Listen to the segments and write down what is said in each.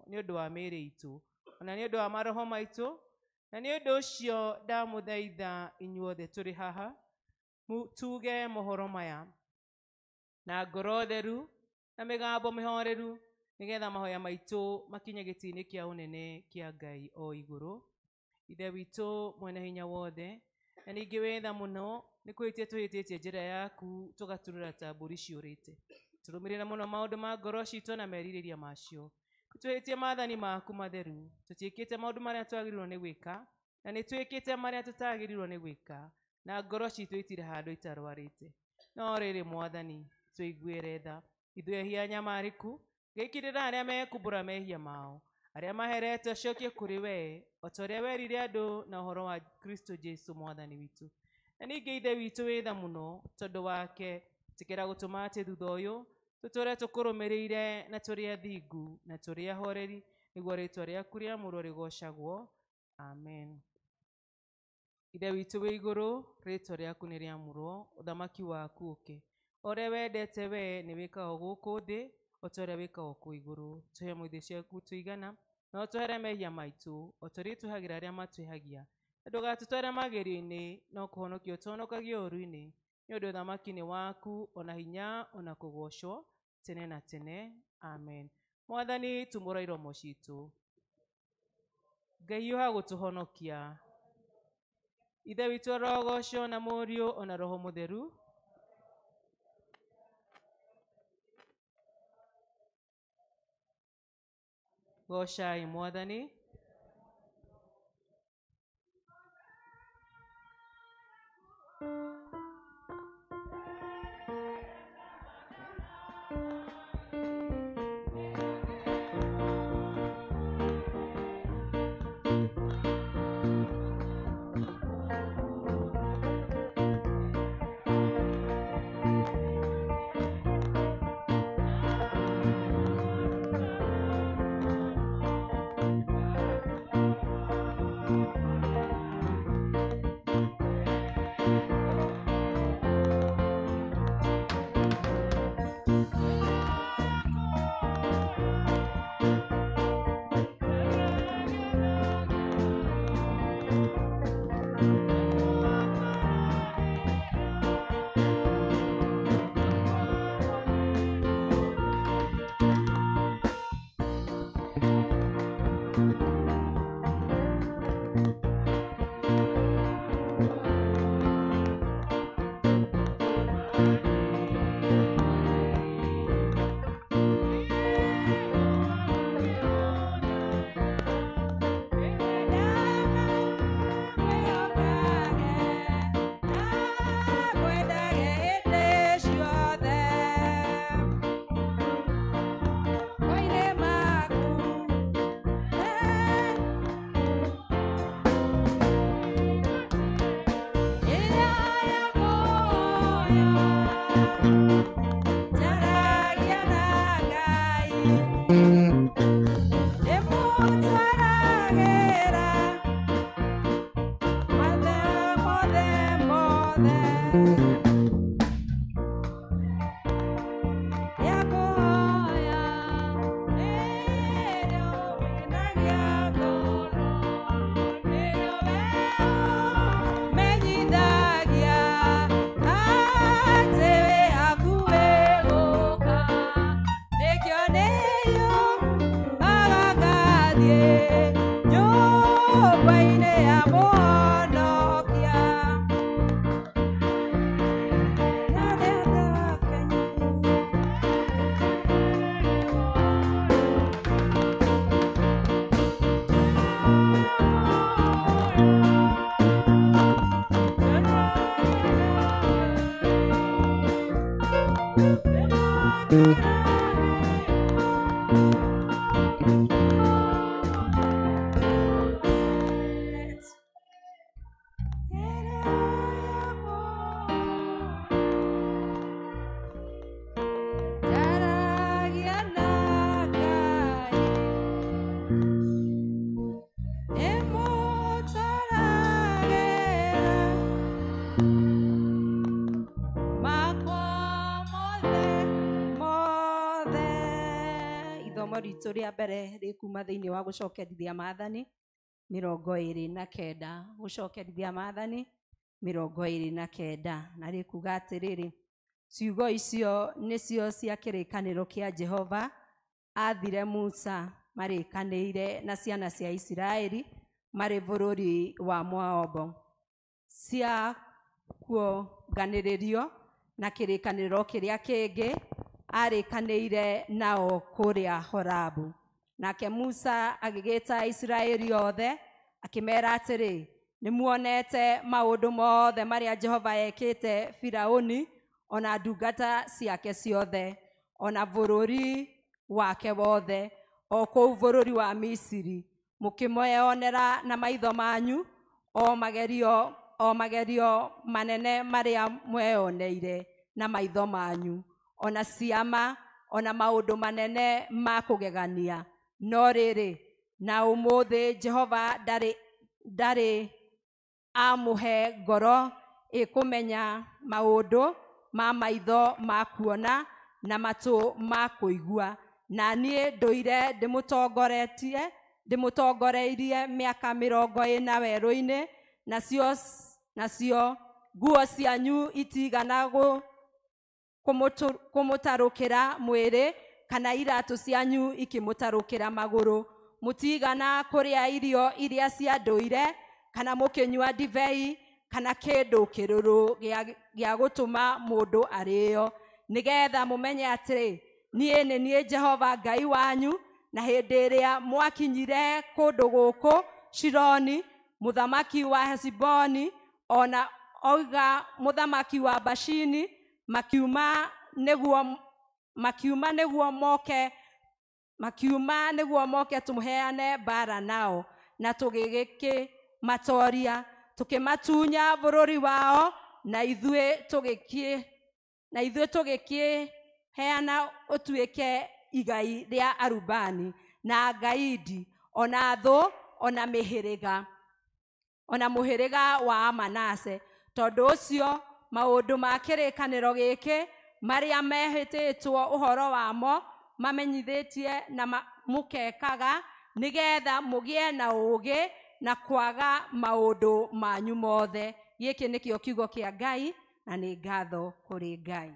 nĩ ũndũ wa mĩĩrĩ itũ ona nĩ ũndũ wa maroho maitũ na nĩ ũndũ ũcio ndamũthaitha inyuothe tũrĩ haha tuge mohoro maya na ngoro theru na mĩgambo mĩhoreru nĩgetha mahoya maitũ makinye gĩtĩ-inĩ kĩa ũnene kĩa Ngai o igũrũ. Ithe witũ mwene hinya wothe na ningĩ wĩ tha mũno nĩ kwĩhĩtia tũhĩtĩtie njĩra yaku tũgaturũra ta mbũri ciũrĩte. Tũrũmĩrĩra mũno maũndũ ma ngoro citũ na merirĩria macio. Tũhĩtie maathani maku matheru, tũtiĩkĩte maũndũ marĩa twagĩrĩirwo nĩ gwĩka na nĩ twĩkĩte marĩa tũtagĩrĩirwo nĩ gwĩka na ngoro citũ itirĩ handũ itarwarĩte. No rĩrĩ Mwathani, tũiguĩre tha ithuĩ ehia anyamarĩku, ngĩkirĩra arĩa mekumbũra mehia mao, arĩa maherete ũcokie kũrĩ we o ta ũrĩa werire andũ na ũhoro wa Kristo Jesu Mwathani witũ. Na ningĩ Ithe witũ wĩ tha mũno tondũ wake tĩkĩra gũtũma atĩ thutha ũyũ tũtũre tũkũrũmĩrĩire na tũrĩ athingu na tũrĩ ahoreri nĩguo rĩtwa rĩaku rĩamũrwo rĩgocagwo. Amen. Ithe witũ wĩ igũrũ, rĩtwa rĩaku nĩ rĩamũrwo, ũthamaki waku ũke. O ũrĩa wendete we nĩ wĩkagwo gũkũ thĩ o ta ũrĩa wĩkagwo kũu igũrũ. Tũhe mũthĩ ciaku tũigana na ũtũhere mehia maitũ o ta ũrĩa twĩhagĩra arĩa matwĩhagia. Na ndũgatũtware magerio-inĩ no kũhonokia ũtũhonokagie ũũru-inĩ, nĩ ũndũ ũthamaki nĩ waku ona hinya ona kũgocwo tene na tene. Amen. Mwathani tumũra iromo citũ. Ngai hiũha gũtũhonokia. Ithe witũ arogocwo na Mũriũ ona Roho Mũtheru. Gocai Mwathani. ritũ rĩa mbere rĩkuma thĩinĩ wa gũcokerithia maathani 29 gũcokerithia maathani 29 na rĩkuga atĩrĩrĩ ciugo icio nĩcio cia kĩrĩkanĩro kĩa Jehova aathire Musa marĩkanĩire na ciana cia Isiraeli marĩ bũrũri wa Moabu cia kuonganĩrĩrio na kĩrĩkanĩro kĩrĩa kĩngĩ arĩkanĩire nao kũrĩa Horabu. Nake Musa agĩgĩta Isiraeli othe akĩmera atĩrĩ nĩmuonete maũndũ mothe marĩa Jehova ekĩte Firaũni ona ndungata ciake ciothe ona bũrũri wake wothe o kũu bũrũri wa Misiri mũkĩmeyonera na maitho manyu o magerio manene marĩa mweyoneire na maitho manyu ona ciama ona maũndũ manene ma kũgegania. No rĩrĩ na ũmũthĩ Jehova ndarĩ amũhe ngoro ĩkũmenya maũndũ ma maitho ma kuona na matũ ma kũigua. Na niĩ ndũire ndĩmũtongoreirie mĩaka 40 werũ-inĩ nacio nguo cianyu itigana kũmũtarũkĩra mwĩrĩ kana iratũ cianyu ikĩmũtarũkĩra magũrũ. Mũtigana kũrĩa irio iria cia ndũire kana mũkĩnyua ndibei kana kĩndũ kĩrũrũ gĩa gũtũma mũndũ arĩo nĩgetha mũmenye atĩrĩ niĩ nĩ niĩ Jehova Ngai wanyu. Na hĩndĩ ĩrĩa mwakinyire kũndũ gũkũ Shironi mũthamaki wa Heshiboni ona Oga mũthamaki wa Bashini makiuma nĩguo moke tũheane mbara nao na tũgĩkĩmatoria tũkĩmatunya bũrũri wao na ithuĩ tũgĩkĩheana ũtuĩke igai rĩa Arubani na Gaidi ona thũ ona mĩhĩrĩga ona mũhĩrĩga wa Manase. Tondũ ũcio maũndũ ma kĩrĩkanĩro gĩkĩ marĩa mehĩtĩtwo ũhoro wamo mamenyithĩtie na mũkekaga nĩgetha mũgĩe na ũũgĩ na kwaga maũndũ manyu mothe. Gĩkĩ nĩkĩo kiugo kĩa Ngai na nĩ ngatho kũrĩ Ngai.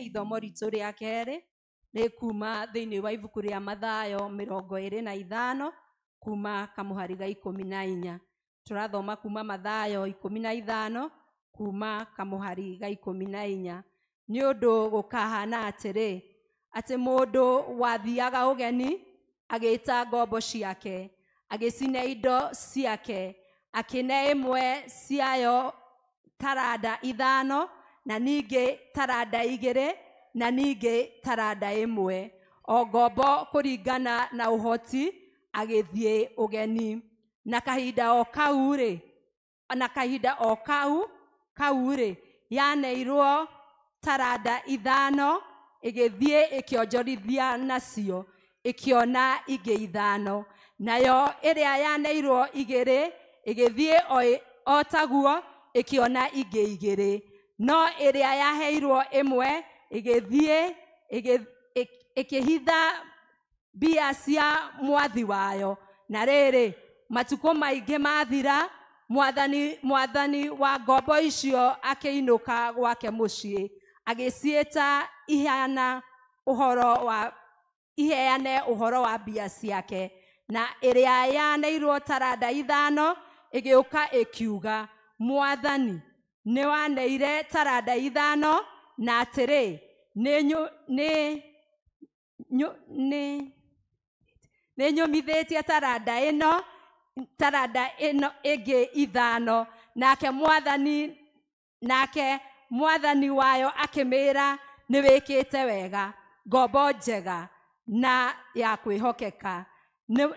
Ithomo ritũ rĩa kerĩ rĩkuma thĩinĩ wa ibuku rĩa Mathayo 25 kuma kamũhari ga 14. Tũrathoma kuma Mathayo 15 kuma kamũhari ga 14. Nĩ ũndũ gũkahana atĩrĩ atĩ mũndũ wathiaga ũgeni agĩta ngombo ciake Agĩcine indo ciake, akĩne ĩmwe ciayo taranda 5, na ningĩ taranda 2, na ningĩ taranda 1, o ngombo kũringana na ũhoti, agĩthiĩ ũgeni. Na kahinda o kau-rĩ, yaneirwo taranda 5, ĩgĩthiĩ ĩkĩonjorithia nacio, ĩkĩona ingĩ 5. Nayo ĩrĩa yaneirwo 2, ĩgĩthiĩ o taguo, ĩkĩona ingĩ 2. No ĩrĩa yaheirwo 1, ĩgĩthiĩ ĩkĩhitha mbia cia mwathi wayo. Na rĩrĩ, matukũ maingĩ mathira, mwathani wa ngombo icio akĩinũka gwake mũciĩ, agĩciĩta iheane ũhoro wa mbia ciake. Na ĩrĩa yaneirwo taranda 5 ĩgĩũka ĩkiuga, mwathani, nĩwaneire taranda 5, na atĩrĩ, nĩ nyũmithĩtie taranda ĩno ĩngĩ 5. Nake mwathani wayo akĩmĩĩra, nĩwĩkĩte wega, ngombo njega na ya kwĩhokeka, nĩ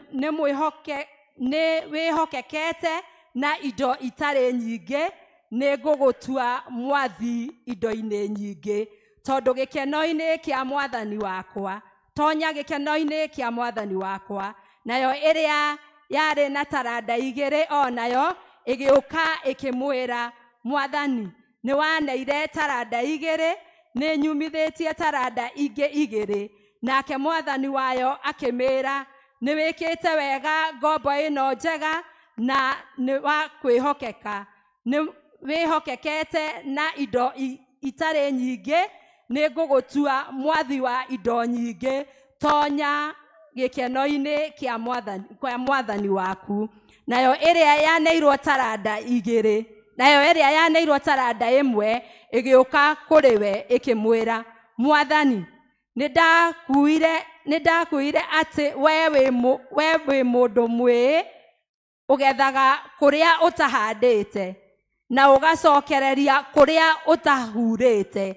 wĩhokekete na indo itarĩ nyingĩ, nĩngũgũtua mwathi indo-inĩ nyingĩ, tondũ gĩkeno-inĩ kĩa mwathani wakwa, tonya gĩkeno-inĩ kĩa mwathani wakwa. Nayo ĩrĩa yarĩ na taranda 2 o nayo ĩgĩũka ĩkĩmwĩra, mwathani, nĩwaneire taranda 2, nĩnyumithĩtie taranda ingĩ 2. Nake mwathani wayo akĩmĩĩra, nĩwĩkĩte wega, ngombo ĩno njega na nĩ wa kwĩhokeka, nĩ wĩhokekete na indo itarĩ nyingĩ, nĩngũgũtua mwathi wa indo nyingĩ, tonya gĩkeno-inĩ kĩa mwathani waku. Nayo ĩrĩa yaneirwo taranda 2, nayo ĩrĩa yaneirwo taranda 1 ĩgĩũka kũrĩ we ĩkĩmwĩra, mwathani, nĩndakuire atĩ we wĩ mũndũ mwĩĩ, ũgethaga kũrĩa ũtahandĩte na ũgacokereria kũrĩa ũtahurĩte.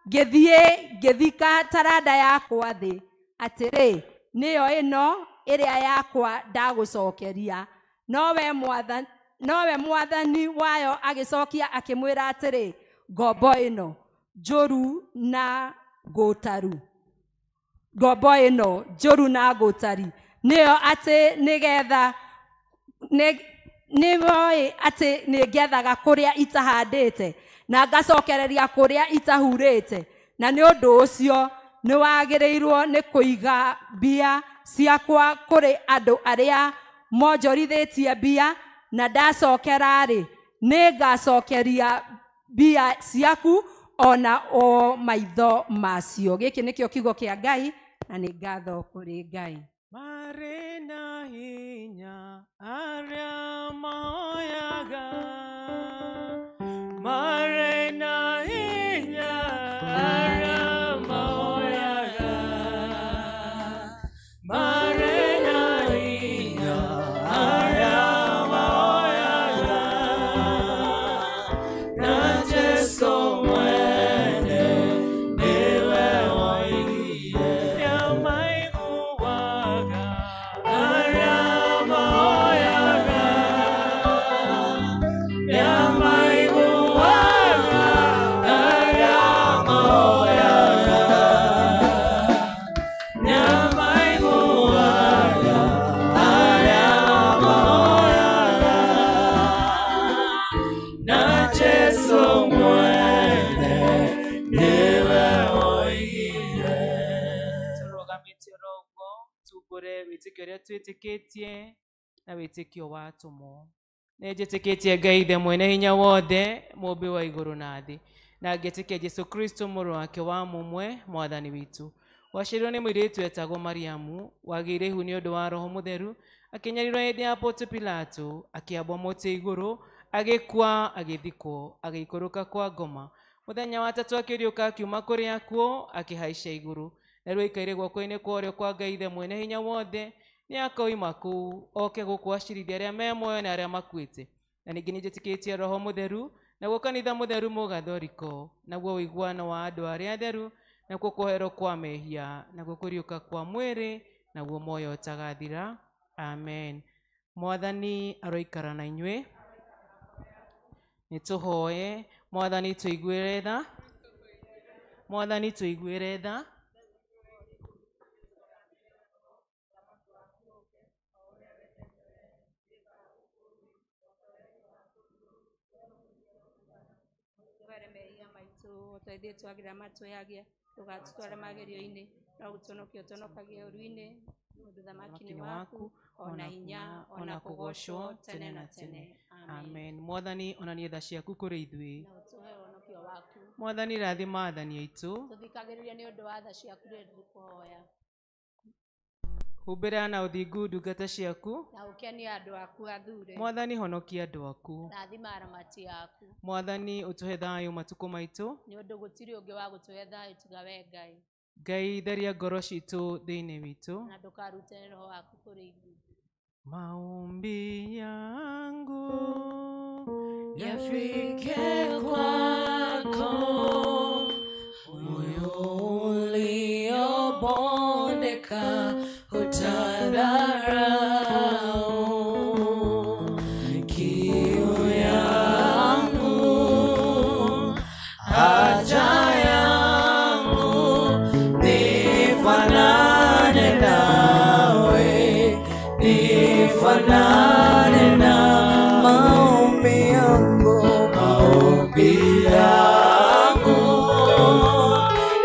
Ngĩthiĩ ngĩthika taranda yakwa thĩ, atĩrĩ, nĩyo ĩno ĩrĩa yakwa ndagũcokeria. Nowe mwathani wayo agĩcokia akĩmwĩra atĩrĩ, ngombo ĩno njũru na ngũtaru, ngombo ĩno njũru na ngũtari, nĩyo atĩ nĩgetha nĩoĩ atĩ nĩngethaga kũrĩa itahandĩte na ngacokereria kũrĩa itahurĩte, na nĩ ũndũ ũcio nĩwagĩrĩirwo nĩ kũiga mbia ciakwa kũrĩ andũ arĩa monjorithĩtie mbia, na ndacokera-rĩ, nĩngacokeria mbia ciaku ona o maitho macio. Gĩkĩ nĩkĩo kiugo kĩa Ngai, na nĩ ngatho kũrĩ Ngai. Marĩ na hinya arĩa mahoyaga, marĩ na hinya arĩa mahoyaga, marĩ na hinya arĩa mahoyaga, na Jesu mwene nĩwe woigire, nĩamaiguaga arĩa mahoyaga, nĩamaiguaga arĩa mahoyaga, nĩamaiguaga arĩa mahoyaga, na Jesu mwene nĩwe woigire. Tũrũgamĩte oro ũguo, tumbũre wĩtĩkio ũrĩa twĩtĩkĩtie na wĩtĩkio wa atũmwo. Nĩnjĩtĩkĩtie Ngai Ithe mwene hinya wothe, mũũmbi wa igũrũ na thĩ, na ngĩtĩkia Jesũ Kristo mũrũ wake wa mũmwe, mwathani witũ. Waciarirwo nĩ mũirĩtu etagwo Mariamu, wagĩire ihu nĩ ũndũ wa Roho Mũtheru, akĩnyarirwo hĩndĩ ya Pontio Pilato, akĩambwo mũtĩ igũrũ, agĩkua, agĩthikwo, agĩikũrũka kwa ngoma. Mũthenya wa tatũ akĩriũka akiuma kũrĩ akuũ, akĩhaica igũrũ. Na rĩu aikaire guoko-inĩ kwa ũrĩo kwa Ngai Ithe mwene hinya wothe, Nĩ akoima kũu oke gũkũ acirithia arĩa me muoyo na arĩa makuĩte. Na ningĩ nĩnjĩtĩkĩtie Roho Mũtheru, naguo kanitha mũtheru mũgathoriko, naguo ũiguano wa andũ arĩa atheru, nakuo kũherwo kwa mehia, nakuo kũriũka kwa mwĩrĩ, naguo muoyo ũtagathira. Amen. Mwathani aroikara na inyuĩ. Nĩtũhoe. Mwathani tũiguĩre tha. Mwathani tũiguĩre tha. Tũteithie twagĩra matũyagia ndũgatũtware magerio-inĩ no gũtũhonokia ũtũhonokagie ũũru-inĩ nĩ ũndũ ũthamaki nĩ waku ona hinya ona kũgoocwo tene na tene. Amen. Mwathani onanie tha ciaku kũrĩ ithuĩ. Na ũtũhe ũhonokio waku. Mwathani rathima athani aitũ. Tũthikagĩrĩrie nĩ ũndũ wa tha ciaku rĩrĩa tũkũhoya. Humbĩra na ũthingu ndungata ciaku. Na ũkenie andũ aku athure. Mwathani honokia andũ aku. Rathima aramati aku. Mwathani ũtũhe thayũ matukũ maitũ. Nĩ ũndũ gũtirĩ ũngĩ wa gũtũhe thayũ tiga we Ngai. Ngai theria ngoro citũ thĩinĩ witũ. Na ndũkarute roho waku kũrĩ ithuĩ. Maombi yangu yafike kwako, moyo uliobondeka hutadharau. Kiu yangu, haja yangu, nifanane nawe, nifanane na maombi yangu, maombi yangu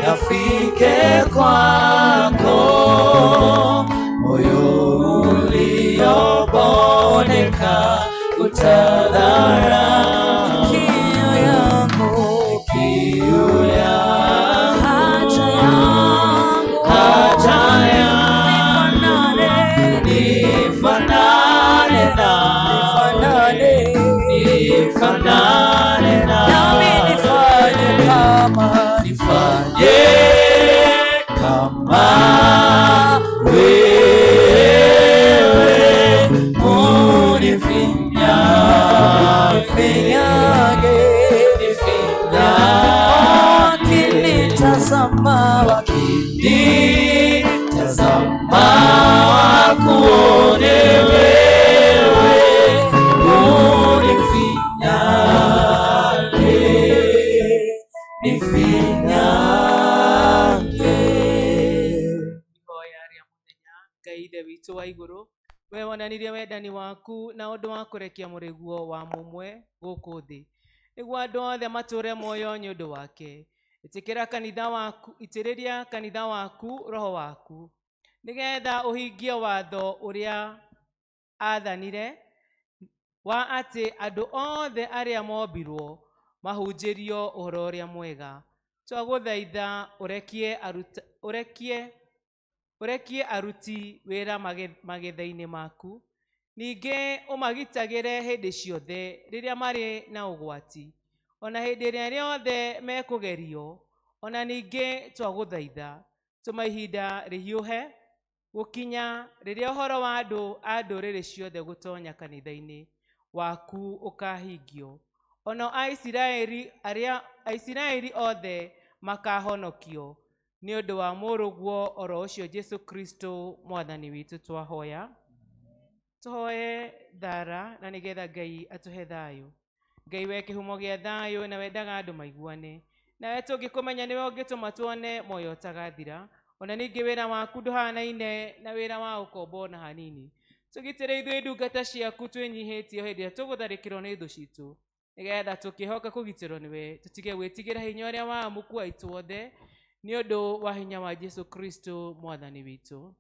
yafike kwako, moyo uliobondeka utadharau. Kiu yangu, kiu yangu, haja yangu, haja yangu, nifanane na, nifanane, nifanane na, nami nifanye kama, nifanye kama wewe, unifinyange, wakinitazama, wakinitazama wakuone wewe, unifinyange, nifinyange. Ihoya rĩa mũthenya. Ngai Ithe witũ wa igũrũ, we wonanirie wendani waku na ũndũ wa kũrekia mũrĩguo wa mũmwe gũkũ thĩ, nĩguo andũ othe matũũre muoyo nĩ ũndũ wake. Ĩtĩkĩra kanitha waku, itĩrĩria kanitha waku roho waku, nĩgetha ũhingie watho ũrĩa aathanire wa atĩ andũ othe arĩa mombirwo mahunjĩrio ũhoro ũrĩa mwega. Twagũthaitha ũrekie aruti wĩra magetha-inĩ maku, ningĩ ũmagitagĩre hĩndĩ ciothe rĩrĩa marĩ na ũgwati, ona hĩndĩ ĩrĩa rĩothe mekũgerio. Ona ningĩ twagũthaitha tũma ihinda rĩhiũhe gũkinya rĩrĩa ũhoro wa andũ a ndũrĩrĩ ciothe gũtonya kanitha-inĩ waku ũkahingio, ona Aisiraeli othe makahonokio nĩ ũndũ wa mũrũguo oro ũcio Jesũ Kristo mwathani witũ. Twahoya tũhoe thara na nĩgetha Ngai atũhe thayũ. Ngai we kĩhumo gĩa thayũ na wendaga andũ maiguane, nawe tũngĩkũmenya nĩwe ũngĩtũma tuone muoyo ũtagathira. Ona ningĩ wĩra waku ndũhanaine na wĩra wa ũkombo ona hanini. Tũgitĩre ithuĩ ndungata ciaku twĩnyihĩtie hĩndĩ ĩrĩa tũgũtharĩkĩrwo nĩ thũ citũ, nĩgetha tũkĩhoka kũgitĩrwo nĩwe, tũtige gwĩtigĩra hinya ũrĩa wa amuku aitũ othe, nĩ ũndũ wa hinya wa Jesũ Kristo mwathani witũ.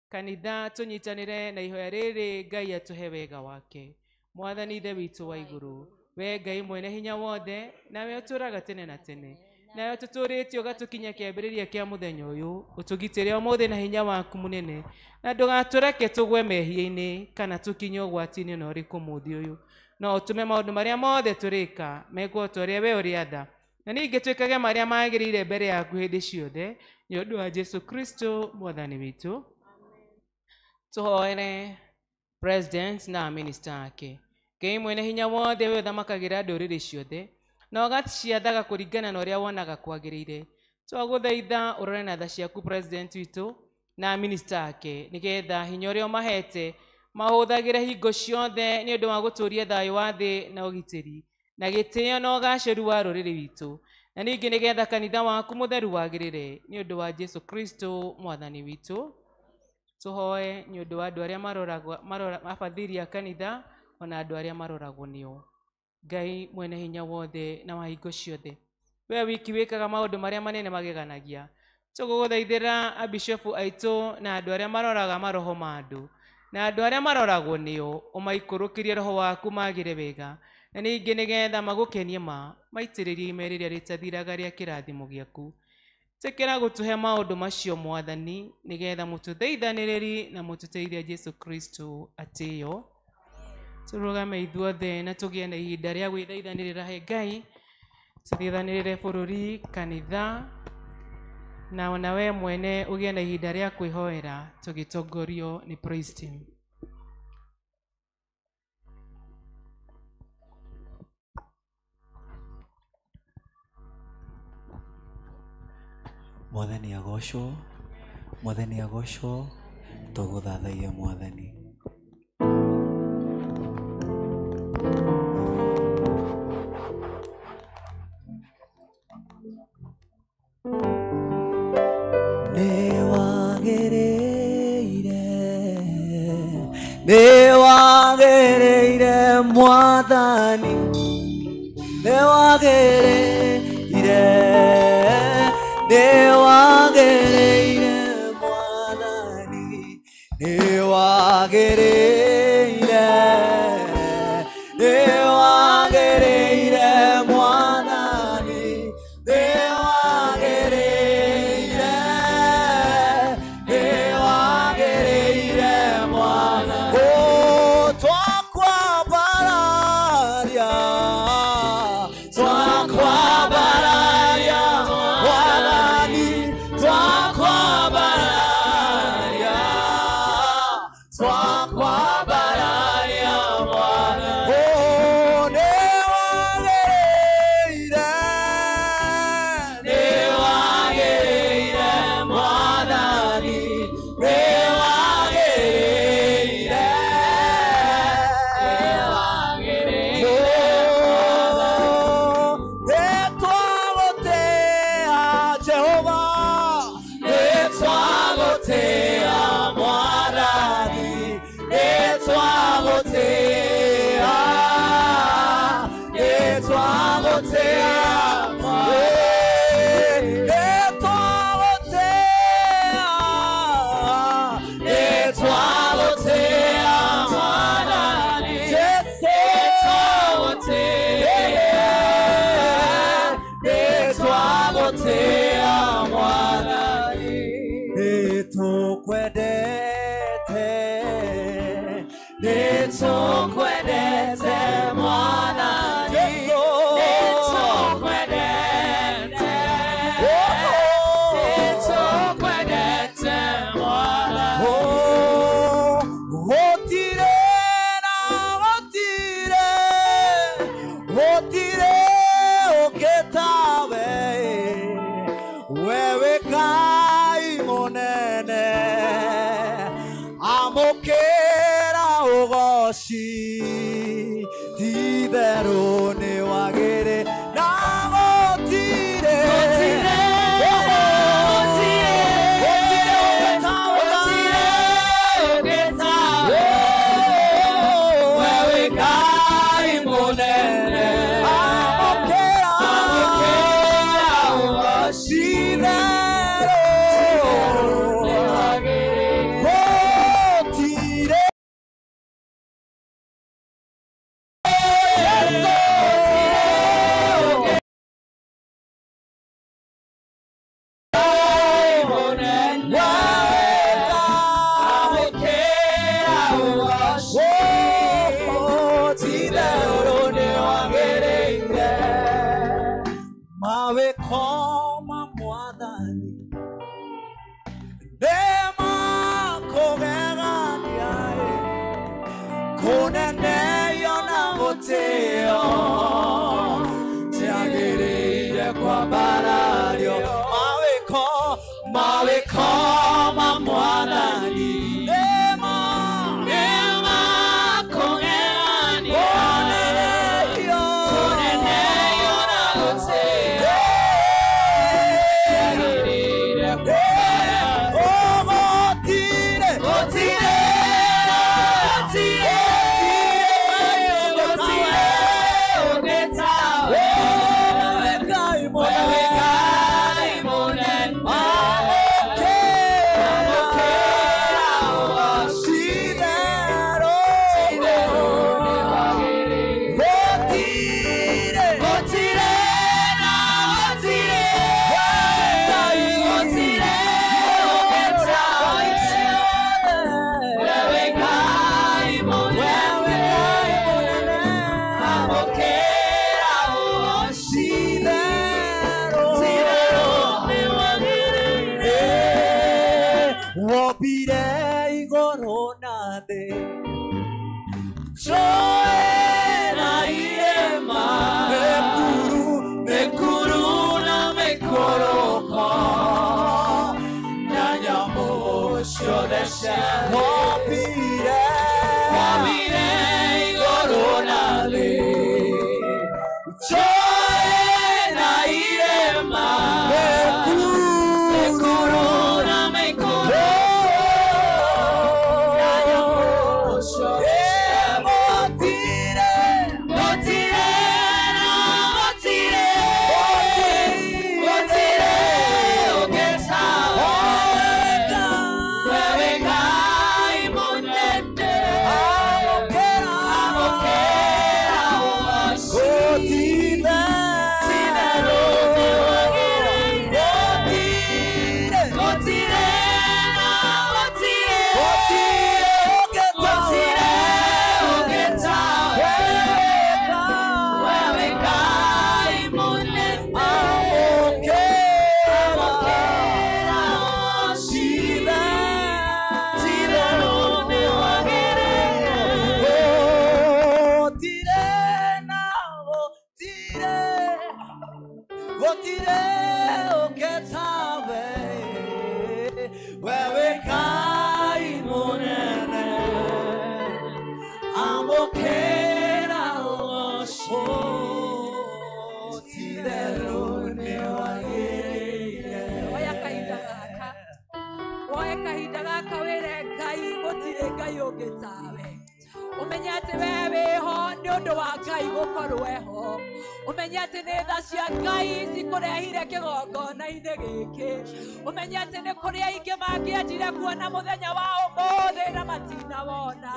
Kanitha tũnyitanĩre na ihoya rĩrĩ Ngai atũhe wega wake. Mwathani Ithe witũ wa igũrũ, we Ngai mwene hinya wothe, nawe ũtũũraga tene na tene, nawe tũtũũrĩtie ũgatũkinyia kĩambĩrĩria kĩa mũthenya ũyũ, ũtũgitĩre ũmũthĩ na hinya waku mũnene, na ndũgatũreke tũgwe mehia-inĩ kana tũkinye ũgwati-inĩ ona ũrĩkũ mũthĩ ũyũ. No ũtũme maũndũ marĩa mothe tũrĩka mekwo ta ũrĩa we ũrĩatha, na ningĩ twĩkage marĩa magĩrĩire mbere yaku hĩndĩ ciothe, nĩ ũndũ wa Jesũ Kristo mwathani witũ. Tũhoere president na minister ake. Ngai mwene hinya wothe we ũthamakagĩra ndũrĩrĩ ciothe na ũgaciathaga kũringana na ũrĩa wonaga kwagĩrĩire. Twagũthaitha ũrore na tha ciaku president witũ na minister ake nĩgetha hinya ũrĩa ũmahete mahũthagĩre hingo ciothe nĩ ũndũ wa gũtũũria thayũ wa thĩ na ũgitĩri na gĩtĩo na ũgacĩru wa rũrĩrĩ witũ, na ningĩ nĩgetha kanitha waku mũtheru wagĩrĩre nĩ ũndũ wa Jesu Kristo mwathani witũ. Tũhoe nĩ ũndũ wa andũ arĩa maroragwo abathiri a kanitha ona andũ arĩa maroragwo nĩo. Ngai mwene hinya wothe na wa hingo ciothe, we wiki wĩkaga maũndũ marĩa manene mageganagia, tũgũgũthaithĩra abishofu aitũ na andũ arĩa maroraga maroho ma andũ na andũ arĩa maroragwo nĩo, ũmaikũrũkĩrie roho waku magĩre wega, na ningĩ nĩgetha magũkenie ma maitĩrĩrie ime rĩrĩa rĩtathiraga rĩa kĩrathimo gĩaku. Tĩkĩra gũtũhe maũndũ macio mwathani, nĩgetha mũtũthaithanĩrĩri na mũtũteithia Jesu Kristo atĩo. Tũrũgame ithuothe na tũgĩe na ihinda rĩa gwĩthaithanĩrĩra he Ngai, tũthaithanĩrĩre bũrũri, kanitha, na ona we mwene ũgĩe na ihinda rĩa kwĩhoera tũgĩtongorio nĩ praise team. Mwathani agocwo, Mwathani agocwo, tũgũthathaiya Mwathani. Nĩwagĩrĩire, nĩwagĩrĩire Mwathani, nĩwagĩrĩire, nĩwagĩrĩire Mwathani, nĩwagĩrĩire, nĩwagĩrĩire Mwathani, nĩwagĩrĩire, nĩwagĩrĩire Mwathani. Oh, twakwambararia, twakwambararia Mwathani, twakwambararia, twakwambararia Mwathani. Oh, nĩwagĩrĩire, nĩwagĩrĩire Mwathani, nĩwagĩrĩire, nĩwagĩrĩire. Nĩtwagũtĩĩa Jehova, nĩtwagũtĩĩa Mwathani, nĩtwagũtĩĩa, nĩtwagũtĩĩa, nĩtwagũtĩĩa, nĩtwagũtĩĩa Mwathani, Jesũ, nĩtwagũtĩĩa Mwathani, nĩtũkwendete, nĩtũkwendete Mwathani, nĩtũkwendete, nĩtũkwendete Mwathani. Oh, gũtirĩ na gũtirĩ, gũtirĩ ũngĩ tawe, we wĩ Ngai mũnene, amũkĩra ũgoci, ti-itherũ nĩwagĩrĩ na gũtirĩ, gũtirĩ, gũtirĩ ũngĩ tawe, we wĩ Ngai mũnene, amũkĩra ũgoci, ti-itherũ gũtirĩ. gũtĩo tiagĩrĩire kwambarario mawĩko mawĩko ma Mwathani nĩma Nĩma kũgegania kũneneio kũneneio na gũtĩo tiagĩrĩire kwambarario Gũtirĩ gũtirĩ na gũtirĩ gũtirĩ ũngĩ tawe Wewe Ngai wewe mũnene Ngai mũnene amũkĩra amũkĩra ũgoci Ti-itherũ ti-itherũ nĩwagĩrĩire Gũtirĩ gũtirĩ na gũtirĩ gũtirĩ ũngĩ tawe wewe Ngai Wewe Ngai mũnene mũnene amũkĩra ũgoci Ti-itherũ ti-itherũ nĩwagĩrĩire Wombire igũrũ na thĩ Njũĩ na irĩma mĩkuru mĩkuru na mĩikũrũko na nyamũ ciothe cia thĩ. Wombire Wombire igũrũ na thĩ Njũĩ na irĩma mĩkuru mĩkuru na mĩikũrũko na nyamũ ciothe cia thĩ. Gũtirĩ Gũtirĩ na gũtirĩ gũtirĩ ũngĩ tawe wewe Ngai mũnene amũkĩra ũgoci ti-itherũ nĩwagĩrĩire gũtirĩ na gũtirĩ gũtirĩ ũngĩ tawe wewe Ngai mũnene amũkĩra ũgoci ti-itherũ nĩwagĩrĩire Gũtirĩ ũngĩ tawe wewe Ngai mũnene amũkĩra ũgoci ti-itherũ nĩwagĩrĩire Oya kahinda gaka woe kahinda gaka wĩre Ngai gũtirĩ Ngai ũngĩ tawe ũmenye atĩ we wĩho nĩ ũndũ wa Ngai gũkorwo eho ũmenye atĩ nĩ tha cia Ngai cikũrehire kĩgongona-inĩ gĩkĩ ũmenye atĩ nĩ kũrĩ aingĩ mangĩendire kuona mũthenya wa ũmũthĩ na matinawona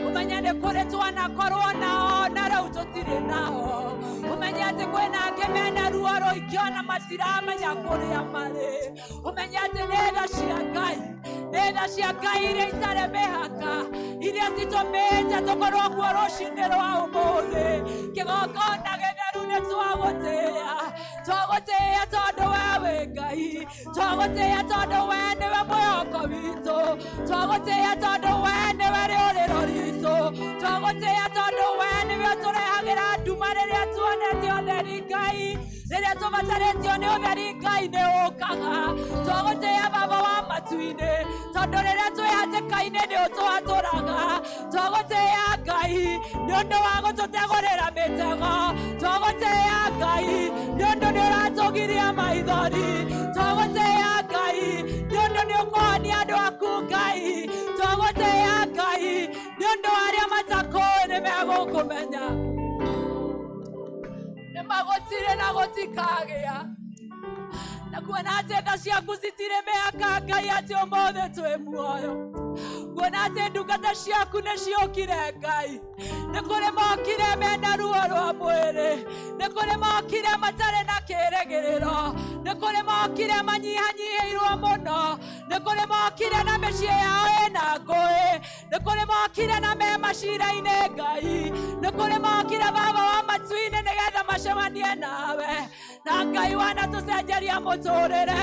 ũmenye nĩ kũrĩ twanakorwo nao na rĩu tũtirĩ nao ũmenye atĩ kwĩna angĩ mena ruo rũingĩ ona matiramenya kũrĩa marĩ ũmenye atĩ nĩ tha cia Ngai nĩ tha cia Ngai iria itarĩ mĩhaka iria citũmĩte tũkorwo kuo rũcinĩ rwa ũmũthĩ kĩgongona gĩtheru nĩ twagũtĩĩa twagũtĩĩa tondũ we wĩ Ngai twagũtĩĩa tondũ we nĩwe mwĩhoko witũ twagũtĩĩa tondũ we nĩwe rĩũrĩro ritũ twagũtĩĩa tondũ we nĩwe ũtũrehagĩra nduma rĩrĩa tuonete ũtheri Ngai rĩrĩa tũbatarĩtio nĩ ũtheri Ngai nĩ ũkaga twagũtĩĩa Baba wa matu-inĩ tondũ rĩrĩa twĩ hatĩka-inĩ nĩ ũtũhatũraga twagũtĩĩa Ngai nĩ ũndũ wa gũtũtegũrĩra mĩtego twagũtĩĩa Ngai nĩ ũndũ nĩ ũratũgiria maithori twagũtĩĩa Ngai nĩ ũndũ nĩ ũkũhonia andũ aku Ngai twagũtĩĩa Ngai nĩ ũndũ wa arĩa matakũĩ nĩ megũkũmenya nĩ magũtirĩ na gũtikagĩa na kuona atĩ tha ciaku citirĩ mĩhaka Ngai atĩ ũmũthĩ twĩ muoyo kuona atĩ ndungata ciaku nĩ ciũkire Ngai nĩ kũrĩ mokire mena ruo rwa mwĩrĩ nĩ kũrĩ mokire matarĩ na kĩĩrĩgĩrĩro nĩ kũrĩ mokire manyihanyihĩirwo mũno nĩ kũrĩ mokire na mĩciĩ yao ĩna ngũĩ nĩ kũrĩ mokire na me macira-inĩ Ngai nĩ kũrĩ mokire Baba wa matu-inĩ nĩgetha macemanie nawe na Ngai wanatũcenjeria mũtũrĩre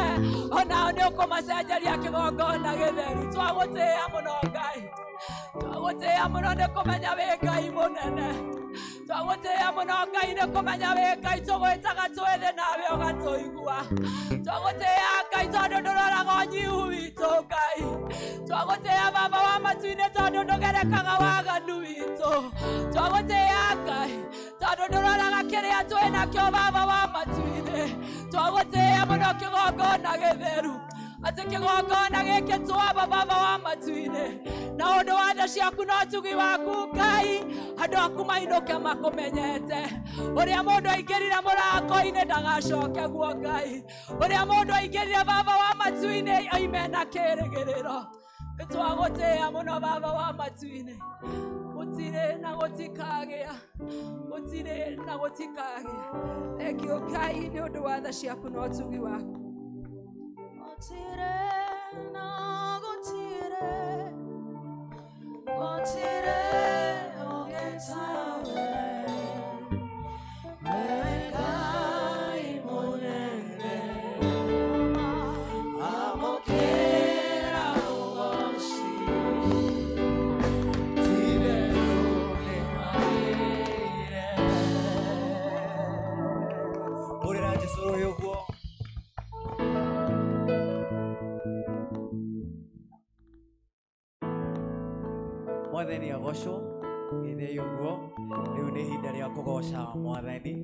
onao nĩ ũkũmacenjeria kĩgongona gĩtheru twagũtĩĩa mũno Ngai twagũtĩĩa mũno nĩ kũmenya wĩ Ngai mũnene Twagũtĩĩa mũno Ngai nĩ kũmenya wĩ Ngai tũgwĩtaga twĩthĩ nawe ũgatũigua. Twagũtĩĩa Ngai tondũ ndũroraga ũnyihu witũ Ngai. Twagũtĩĩa Baba wa matu-inĩ tondũ ndũgerekaga waganu witũ. Twagũtĩĩa Ngai tondũ ndũroraga kĩrĩa twĩ nakĩo Baba wa matu-inĩ. Twagũtĩĩa mũno kĩgongona gĩtheru. Atĩ kĩgongona gĩkĩ twamba Baba wa matu-inĩ na ũndũ wa tha ciaku na ũtugi waku Ngai andũ aku mainũke makũmenyete. Ũrĩa mũndũ aingĩrire mũrango-inĩ ndagacoke guo Ngai. Ũrĩa mũndũ aingĩrire Baba wa matu-inĩ oime na kĩrĩgĩrĩro. Nĩtwagũtĩĩa mũno Baba wa matu-inĩ. Gũtirĩ na gũtikagĩa. Gũtirĩ na gũtikagĩa. Thengio Ngai nĩ ũndũ wa tha ciaku na ũtugi waku. Gũtirĩ na gũtirĩ, gũtirĩ ũngĩtawe. Wewe Ngai mũnene, amũkĩra ũgoci. Ti-itherũ nĩwagĩrĩire. Hũrĩra Jesũ rũhĩ ũguo. Mwathani agocwo gĩthĩi ũguo. Rĩu nĩ ihinda rĩa kũgoca Mwathani.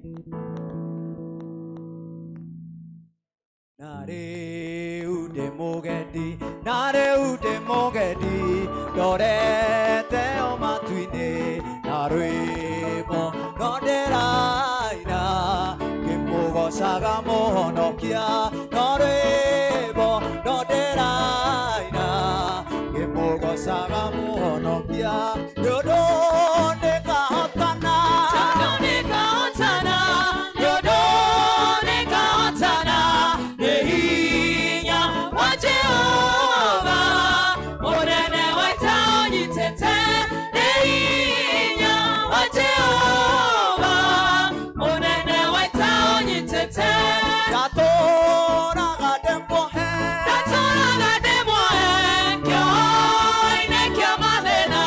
Na rĩu ndĩ mũgendi, na rĩu ndĩ mũgendi, ndorete o matu-inĩ na rwĩmbo no ndĩraina ngĩmũgocaga Mũhonokia. No rwĩmbo no ndĩraina ngĩmũgocaga Mũhonokia. Nĩ ũndũ nĩngahotana, Tondũ nĩngahotana, nĩ ũndũ nĩngahotana, nĩ hinya wa Jehova mũnene wa ita ũnyitĩte. Nĩ hinya wa Jehova mũnene wa ita ũnyitĩte. Ndatũũraga ndĩ muohe, Ndatũũraga ndĩ muohe kĩoho-inĩ kĩa mathĩna.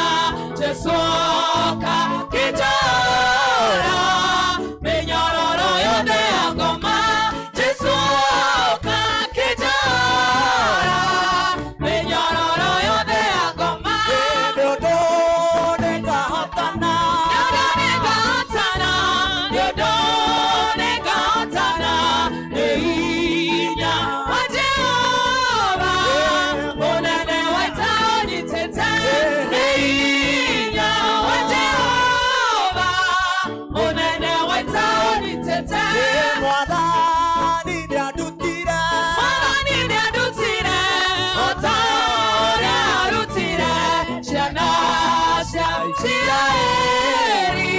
Jesũ oka kĩnjohora mĩnyororo yothe ya ngoma. Jesũ oka kĩnjohora mĩnyororo yothe ya ngoma. Nĩ ũndũ nĩngahotana, Nĩ ũndũ nĩngahotana, nĩ ũndũ nĩngahotana, nĩ hinya wa Jehova mũnene wa ita ũnyitĩte. Nĩ hinya wa Jehova mũnene wa ita ũnyitĩte. Mwathani nĩandutire, Mwathani nĩandutire o ta ũrĩa arutire ciana cia Isiraeli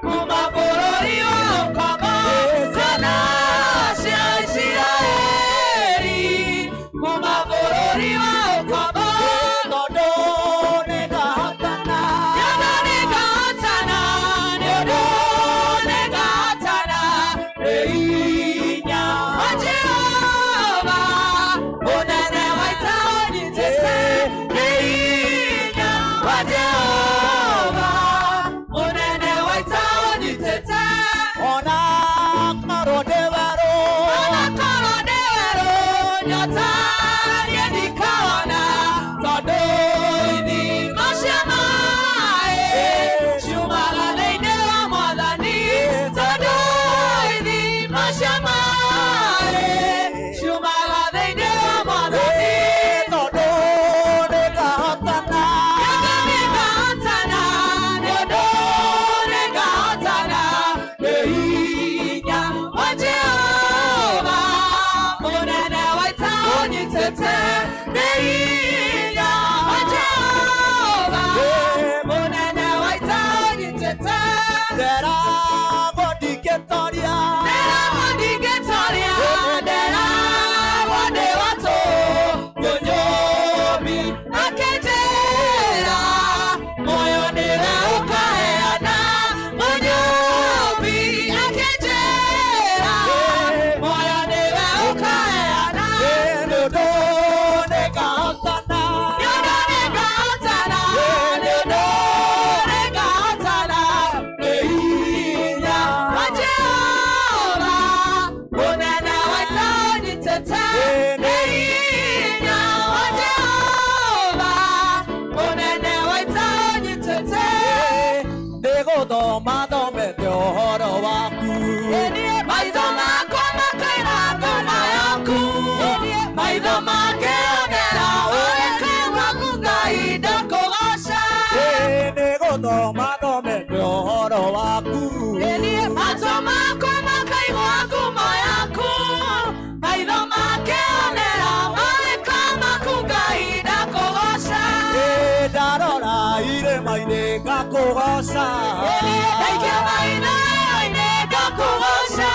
kuma bũrũri wa ũkombo. Ciana cia Isiraeli kuma bũrũri wa ũkombo. Tondũ nĩngahotana, Nĩ ũndũ nĩngahotana, nĩ ũndũ nĩngahotana, nĩ hinya wa Jehova mũnene wa ita ũnyitĩte. Nĩ hinya wa Jehova mũnene wa ita ũnyitĩte. Ona korwo ndĩ werũ, Ona korwo ndĩ werũ, nyota niĩ ndikaona, tondũ ithima cia maaĩ ciumaga thĩinĩ wa Mwathani. Tondũ ithima cia maaĩ ciumaga thĩinĩ wa Mwathani. Tondũ nĩngahotana, Nĩ ũndũ nĩngahotana, nĩ ũndũ nĩngahotana, nĩ hinya wa Jehova mũnene wa ita ũnyitĩte. Nĩ hinya wa Jehova mũnene wa ita ũnyitĩte. Nderagwo ndingĩtoria, Nderagwo ndingĩtoria, nderagwo ndĩ wa tũhũ, mũnyũmbi akĩnjĩra muoyo nĩwe ũkaheana. Mũnyũmbi akĩnjĩra muoyo nĩwe ũkaheana. Nĩ ũndũ nĩngahotana, Nĩ ũndũ nĩngahotana, nĩ ũndũ nĩngahotana, nĩ hinya gũthoma thomete ũhoro waku. Maitho makwa makaira ngoma yaku, maitho makĩonera ũreka waku Ngai ndakũgoca. Nĩ gũthoma thomete ũhoro waku. Matũ makwa makaigua ngumo yaku, maitho makĩonera ũreka waku Ngai ndakũgoca. Ndarora irĩma-inĩ ngakũgoca. Ndaikia maitho-inĩ ngakũgoca,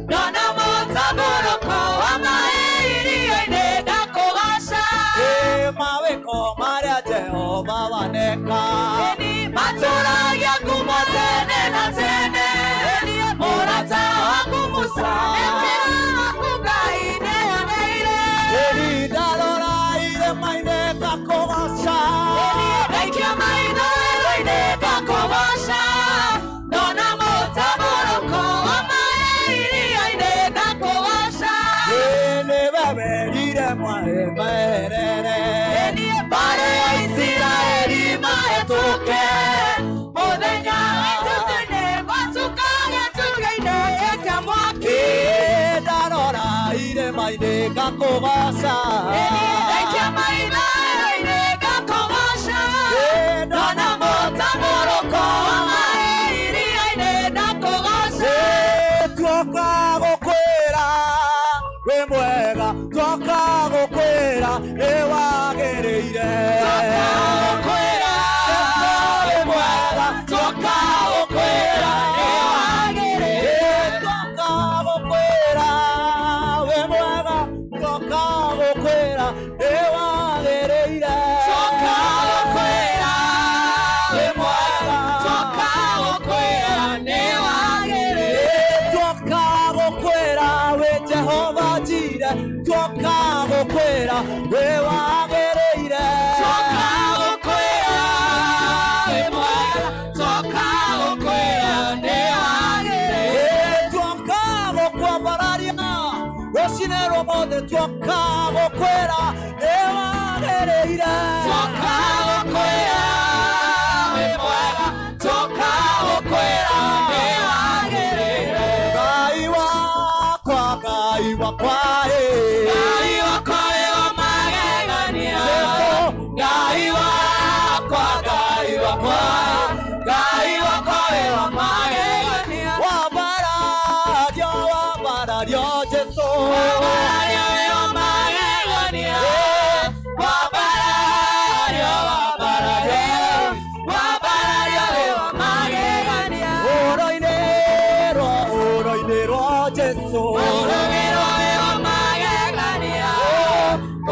ndona mũtambũrũko wa maĩ iria-inĩ ndakũgoca. Mawĩko marĩa Jehova waneka. Matũragia ngumo tene na tene, mũrata waku Musa nĩkĩra waku Ngai nĩoneire. Ndarora irĩma-inĩ ngakũgoca. Ndaikia maitho-inĩ ngakũgoca, ndona mũtambũrũko wa maĩ iria-inĩ ndakũgoca. Nĩwe werire maĩ merere. Mbarĩ ya Isiraeli mahĩtũke, mũthenya gĩtutu-inĩ gwatuka gĩtugĩ-inĩ gĩake mwaki. Ndarora irĩma-inĩ ngakũgoca. Ndaikia maitho-inĩ ngakũgoca, ndona mũtambũrũko wa maĩ iria-inĩ ndakũgoca. Tuoka gũkwĩra wĩ mwega, tuoka gũkwĩra nĩ wagĩrĩire. Tuoka gũkwĩra wĩ mwega, tuoka gũkwĩra nĩ wagĩrĩire. Tuoka gũkwĩra wĩ mwega, tuoka gũkwĩra nĩ wagĩrĩire. Tuoka gũkwĩra wĩ mwega, tuoka gũkwĩra nĩ wagĩrĩire. Tuoka gũkwĩra wĩ Jehova Jire, tuoka gũkwĩra wĩ wagĩrĩire. Tuoka gũkwĩra wĩ mwega, tuoka gũkwĩra nĩ wagĩrĩire. Tuoka gũkwambararia rũcinĩ rũmũthĩ, tuoka gũkwĩra nĩ wagĩrĩire. Tuoka gũkwĩra wĩ mwega, tuoka gũkwĩra nĩ wagĩrĩire. Ngai wakwa, Ngai wakwa, Ngai wakwa wĩ wa magegania. Ngai wakwa, Ngai wakwa, Ngai wakwa wĩ wa magegania. Wambarario, wambarario Jesũ. Wambarario wĩ wa magegania. Wambarario, wambarario, wambarario wĩ wa magegania. Ũhoro-inĩ rwa, ũhoro-inĩ rwa Jesũ. Ũrũgĩrwo wĩ wa magegania.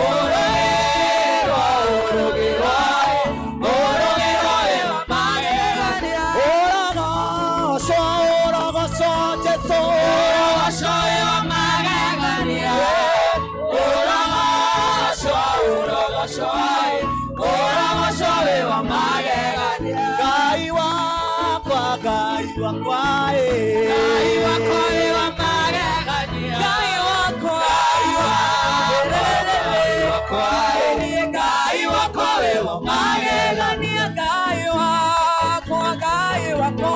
Ũrũgĩrwo, ũrũgĩrwo, ũrũgĩrwo wĩ wa magegania. Ũrogocwo, ũrogocwo Jesũ. Ũrogocwo wĩ wa magegania. Ũrogocwo, ũrogocwo, ũrogocwo wĩ wa magegania. Ngai wakwa, Ngai wakwa, Ngai wakwa wĩ wa magegania. Ngai wakwa, Ngai wakwa, Ngai wakwa wĩ wa magegania. Ngai wakwa, Ngai wakwa,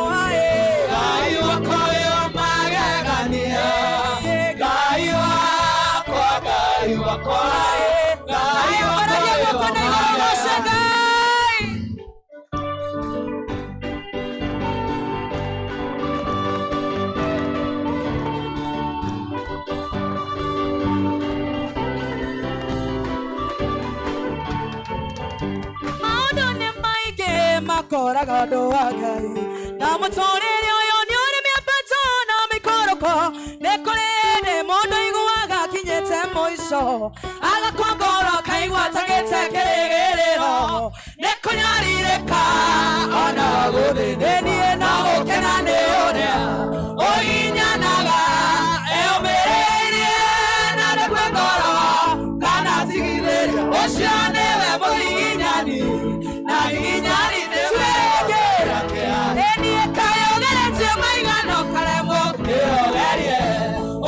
Ngai wakwa wĩ wa magegania. Ngai wakwa, Ngai wakwa, Ngai wakwa wĩ wa magegania. Maũndũ nĩ maingĩ makoraga ũndũ wa Ngai, na mũtũrĩre ũyũ nĩ ũrĩ mĩambato na mĩikũrũko. Nĩ kũrĩ hĩndĩ mũndũ aiguaga akinyĩte mũico, agakua ngoro akaigua atagĩte kĩrĩgĩrĩro. Nĩ kũnyarirĩka ona gũthĩnĩnie na gũkena nĩ ũrĩa ũhinyanaga eyũmĩrĩirie na ndakue ngoro kana atigithĩrie. Ũcio nĩwe mũhihinyani na hihinyani nĩwe ĩniĩ kaĩ ũgeretie maigana ũkaremwo kĩogerie.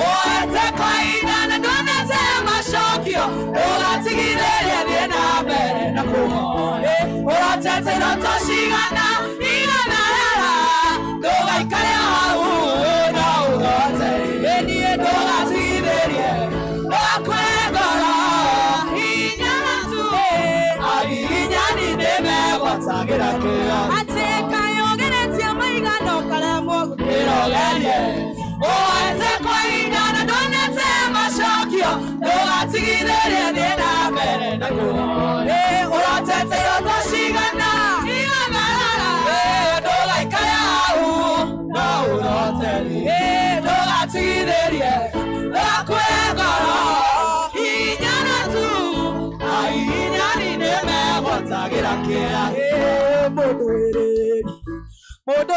Ũhete kwa ihinda na ndwonete macokio, ũgatigithĩria thiĩ na mbere na kũhoya. Ũrotete iroto cigana igana rĩa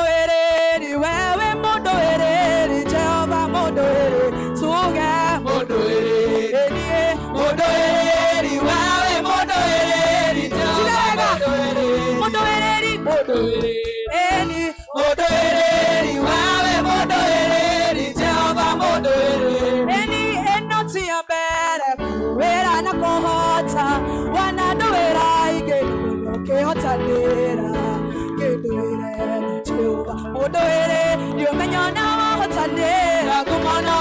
Mundu wewe mundu eri Jehova mundu eri tuge mundu eri mundu eri wewe mundu eri Jehova mundu eri mundu eri eni mundu eri wewe mundu eri Jehova mundu eri eni enoti ya mbere wera na kohota wananduwira ingi ukihotanira kinduire Jehova mundu eri ndiumenyo na wahotanira ngumona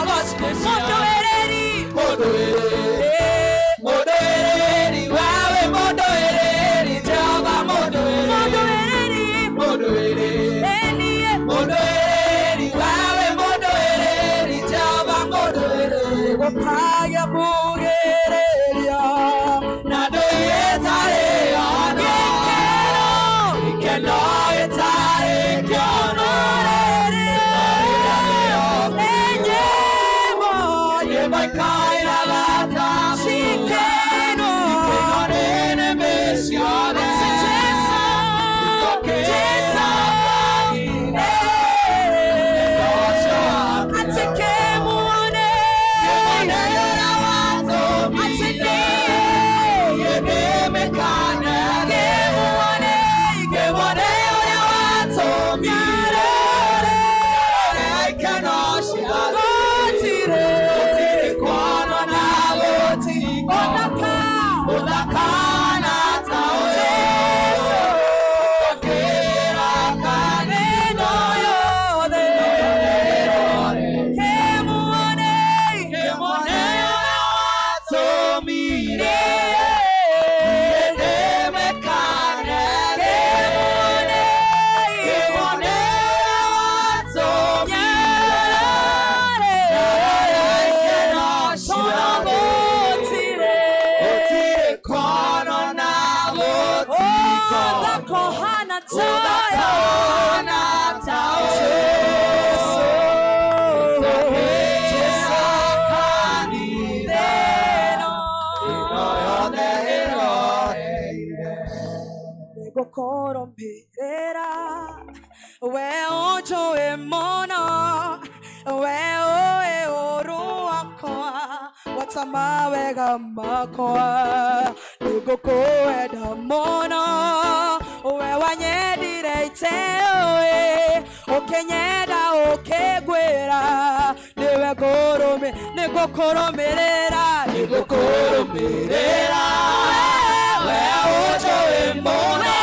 mundu eri mundu eri mundu eri wewe mundu eri Jehova mundu eri mundu eri mundu eri eni mundu eri wewe mundu eri Jehova mundu eri gukaya mugereria na nduitare ona ikeno itare kiono enyemo yemaikaira lata shikeno ikeno nene mesione Korombirera we ojo emona we oe oruakwa watamawega makwa nigukwenda muno we wanyendire iteoe ukinyenda ukigwira niwe ngũrũme nĩngũkũrũmĩrĩra nĩngũkũrũmĩrĩra we ojo emona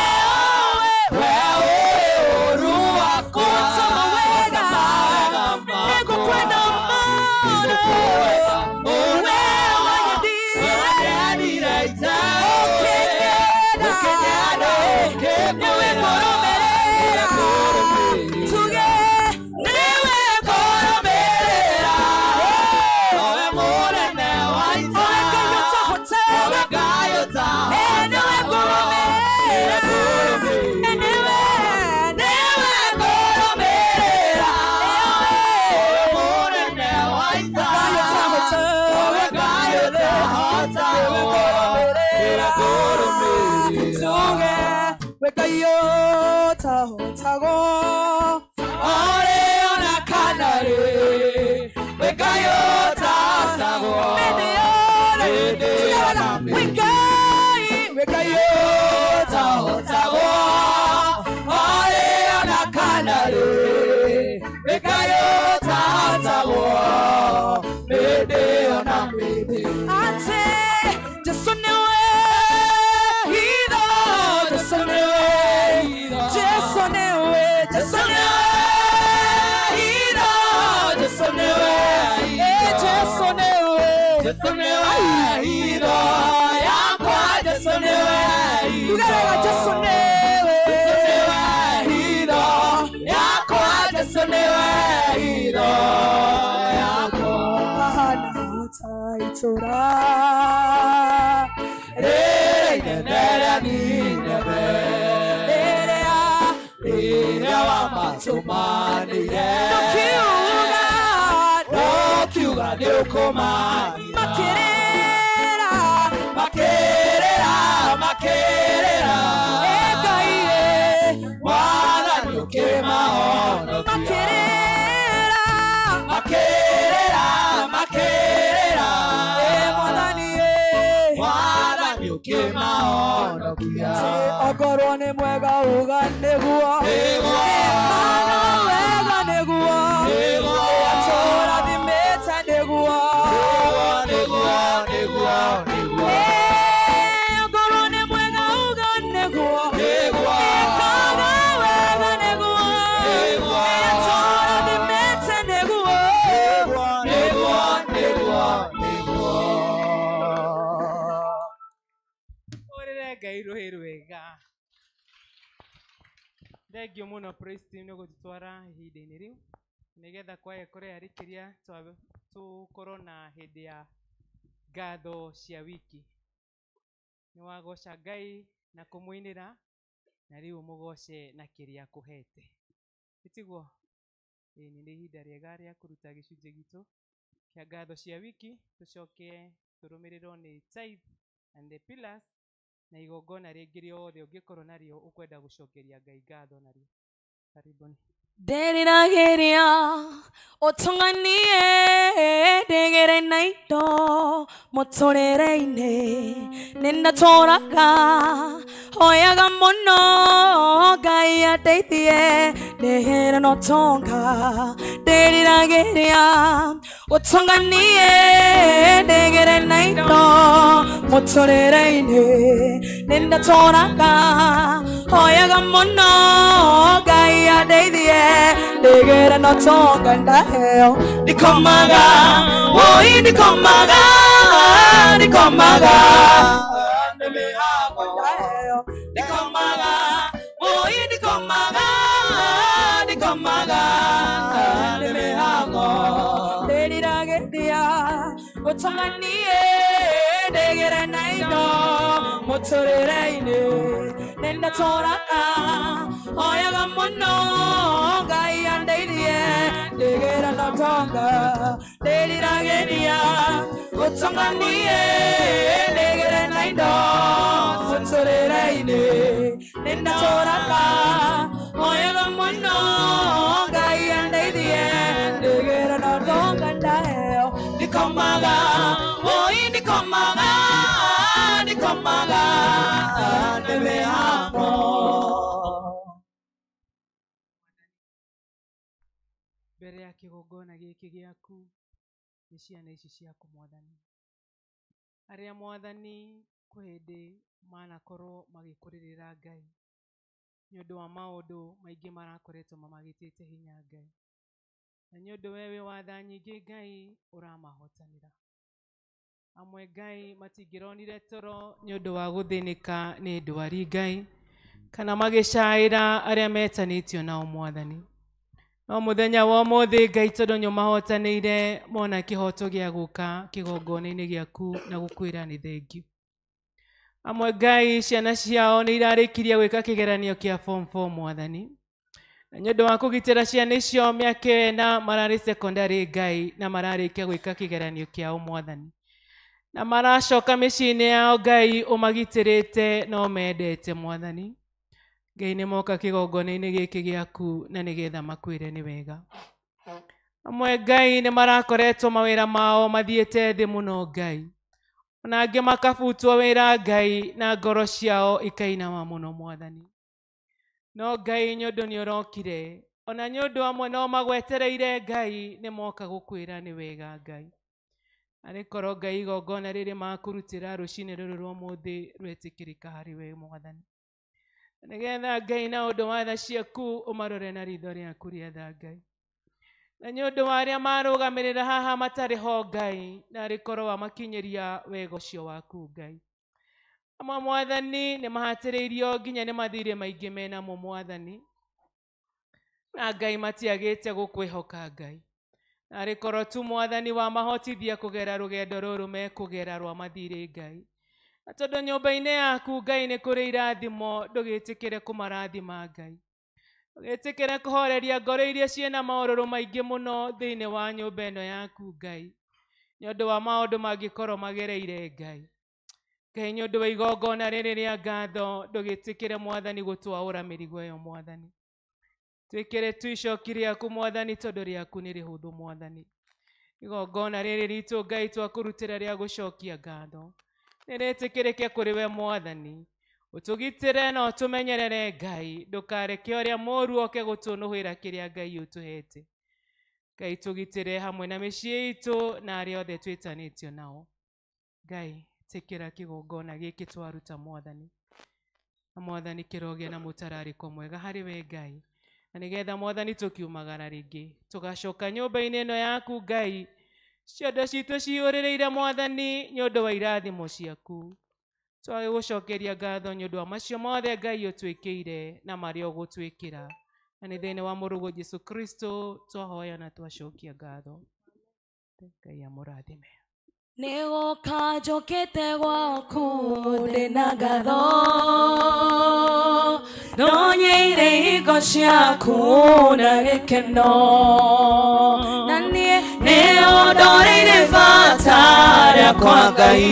Makerera, makerera, Honokia Okorwo nĩ mwega uga nĩguo Ekaga wega nĩguo Atũrathimĩte nĩguo Okorwo nĩ mwega uga nĩguo Ekaga wega nĩguo Atũrathimĩte nĩguo Ũrĩre Ngai rũhĩ rwega. Thengio mũno praise team nĩ gũtũtwara ihinda-inĩ rĩu nĩgetha kwaya kũreyarĩkĩria tũkorwo na hĩndĩ ya ngatho cia wiki. Nĩ wagoca Ngai na kũmũinĩra na rĩu ũmũgoce na kĩrĩa akũhete. Ĩtiguo? Ĩĩ nĩ ihinda rĩega rĩa kũruta gĩcunjĩ gitũ kĩa ngatho cia wiki tũcoke tũrũmĩrĩrwo nĩ tithe and the pillars na igongona rĩngĩ rĩothe ũngĩkorwo narĩo ũkwenda gũcokeria Ngai ngatho narĩo. Karibuni. Nderiragĩria ũtũnganie ndĩgĩre na indo mũtũrĩre-inĩ nĩndatũraga hoyaga mũno Ngai andeithie ndĩhĩre na ũtonga ndĩriragĩria ũtũnganie ndĩgĩre na indo mũtũrĩre-inĩ nĩndatũraga hoyaga mũno Ngai andeithie ndĩgĩre na ũtonga ndaheo ndikomaga woi ndikomaga ndikomaga ndaheo ndikomaga woi ndikomaga ndikomaga ndĩmĩhango ndĩriragĩria ũtũnganie ndĩgĩre na indo mũtũrĩre-inĩ nĩndatũraga hoyaga mũno Ngai andeithie ndĩgĩre na ũtonga ndĩriragĩria ũtũnganie ndĩgĩre na indo mũtũrĩre-inĩ nĩndatũraga hoyaga mũno Ngai andeithie ndĩgĩre na ũtonga ndaheo ndikomaga woi ndikomaga ndikomaga ndĩmĩhango. Mbere ya kĩgongona gĩkĩ gĩaku nĩ ciana ici ciaku Mwathani, arĩa Mwathani kwĩ hĩndĩ manakorwo magĩkũrĩrĩra Ngai nĩ ũndũ wa maũndũ maingĩ marakoretwo mamagĩtĩte hinya Ngai, na nĩ ũndũ we wĩ wa tha nyingĩ Ngai ũramahotanĩra. Amwe Ngai matingĩronire toro nĩ ũndũ wa gũthĩnĩka nĩ ndwari Ngai, kana magĩcaĩra arĩa metanĩtio nao Mwathani. No mũthenya wa ũmũthĩ Ngai tondũ nĩ ũmahotanĩire mona kĩhoto gĩa gũka kĩgongona-inĩ gĩaku na gũkwĩra nĩ thengiũ. Amwe Ngai ciana ciao nĩ irarĩkirie gwĩka kĩgeranio kĩa form 4 Mwathani, na nĩ ũndũ wa kũgitĩra ciana icio mĩaka ĩna mararĩ secondary Ngai na mararĩkia gwĩka kĩgeranio kĩao Mwathani, na maracoka mĩciĩ-inĩ yao Ngai ũmagitĩrĩte na ũmendete Mwathani. Ngai nĩ moka kĩgongona-inĩ gĩkĩ gĩaku na nĩgetha makwĩre nĩ wega. Amwe Ngai nĩ marakoretwo mawĩra mao mathiĩte thĩ mũno Ngai, ona angĩ makabutwo wĩra Ngai na ngoro ciao ikainama mũno Mwathani. No Ngai nĩ ũndũ nĩ ũrokire, ona nĩ ũndũ amwe no magwetereire Ngai nĩ moka gũkwĩra nĩ wega Ngai. Arĩ korwo Ngai igongona rĩrĩ makũrutĩra rũcinĩ rũrũ rwa ũmũthĩ rwetĩkĩrĩka harĩ we Mwathani, nĩgetha Ngai na ũndũ wa tha ciaku ũmarore na ritho rĩaku rĩa tha Ngai, na nĩ ũndũ wa arĩa marũgamĩrĩra haha matarĩ ho Ngai, na arĩ korwo wamakinyĩria wega ũcio waku Ngai. Amwe Mwathani nĩ mahatĩrĩirio nginya nĩ mathirĩ maingĩ menamo Mwathani, na Ngai matiagĩte gũkwĩhoka Ngai, na arĩ korwo tu Mwathani wamahotithia kũgera rũgendo rũrũ mekũgera rwa mathirĩ Ngai, na tondũ nyũmba-inĩ yaku Ngai nĩ kũrĩ irathimo ndũgĩtĩkĩre kũmarathima Ngai, ndũgĩtĩkĩre kũhoreria ngoro iria ciĩna maũrũrũ maingĩ mũno thĩinĩ wa nyũmba ĩno yaku Ngai, nĩ ũndũ wa maũndũ mangĩkorwo magereire Ngai. Ngai nĩ ũndũ wa igongona rĩrĩ rĩa ngatho ndũgĩtĩkĩre Mwathani gũtwaũra mĩrigo ĩyo Mwathani, twĩkĩre tu icoki rĩaku Mwathani tondũ rĩaku nĩ rĩhũthũ Mwathani. Igongona rĩrĩ ritũ Ngai twakũrutĩra rĩa gũcokia ngatho nĩ rĩtĩkĩrĩke kũrĩ we Mwathani, Ũtũgitĩre na ũtũmenyerere Ngai, ndũkareke ũrĩa mũũru oke gũtũnũhĩra kĩrĩa Ngai ũtũhete. Ngai tũgitĩre hamwe na mĩciĩ itũ na arĩa othe twĩtanĩtio nao. Ngai tĩkĩra kĩgongona gĩkĩ twaruta Mwathani. Na Mwathani kĩrogĩa na mũtararĩko mwega harĩ we Ngai. Na nĩgetha Mwathani tũkiumagara rĩngĩ tũgacoka nyũmba-inĩ ĩno yaku Ngai, ciondo citũ ciyũrĩrĩire Mwathani nĩ ũndũ wa irathimo ciaku. Twagĩgũcokeria ngatho nĩ ũndũ wa macio mothe Ngai ũtwĩkĩire na marĩa ũgũtwĩkĩra. Na nĩ thĩinĩ wa mũrũguo Jesũ Kristo twahoya na twacokia ngatho. Ngai amũrathime. Nĩgũka njũkĩte gwaku ndĩna ngatho, ndonyeire hingo ciaku na gĩkeno, na niĩ nĩũndoreire bata rĩakwa Ngai,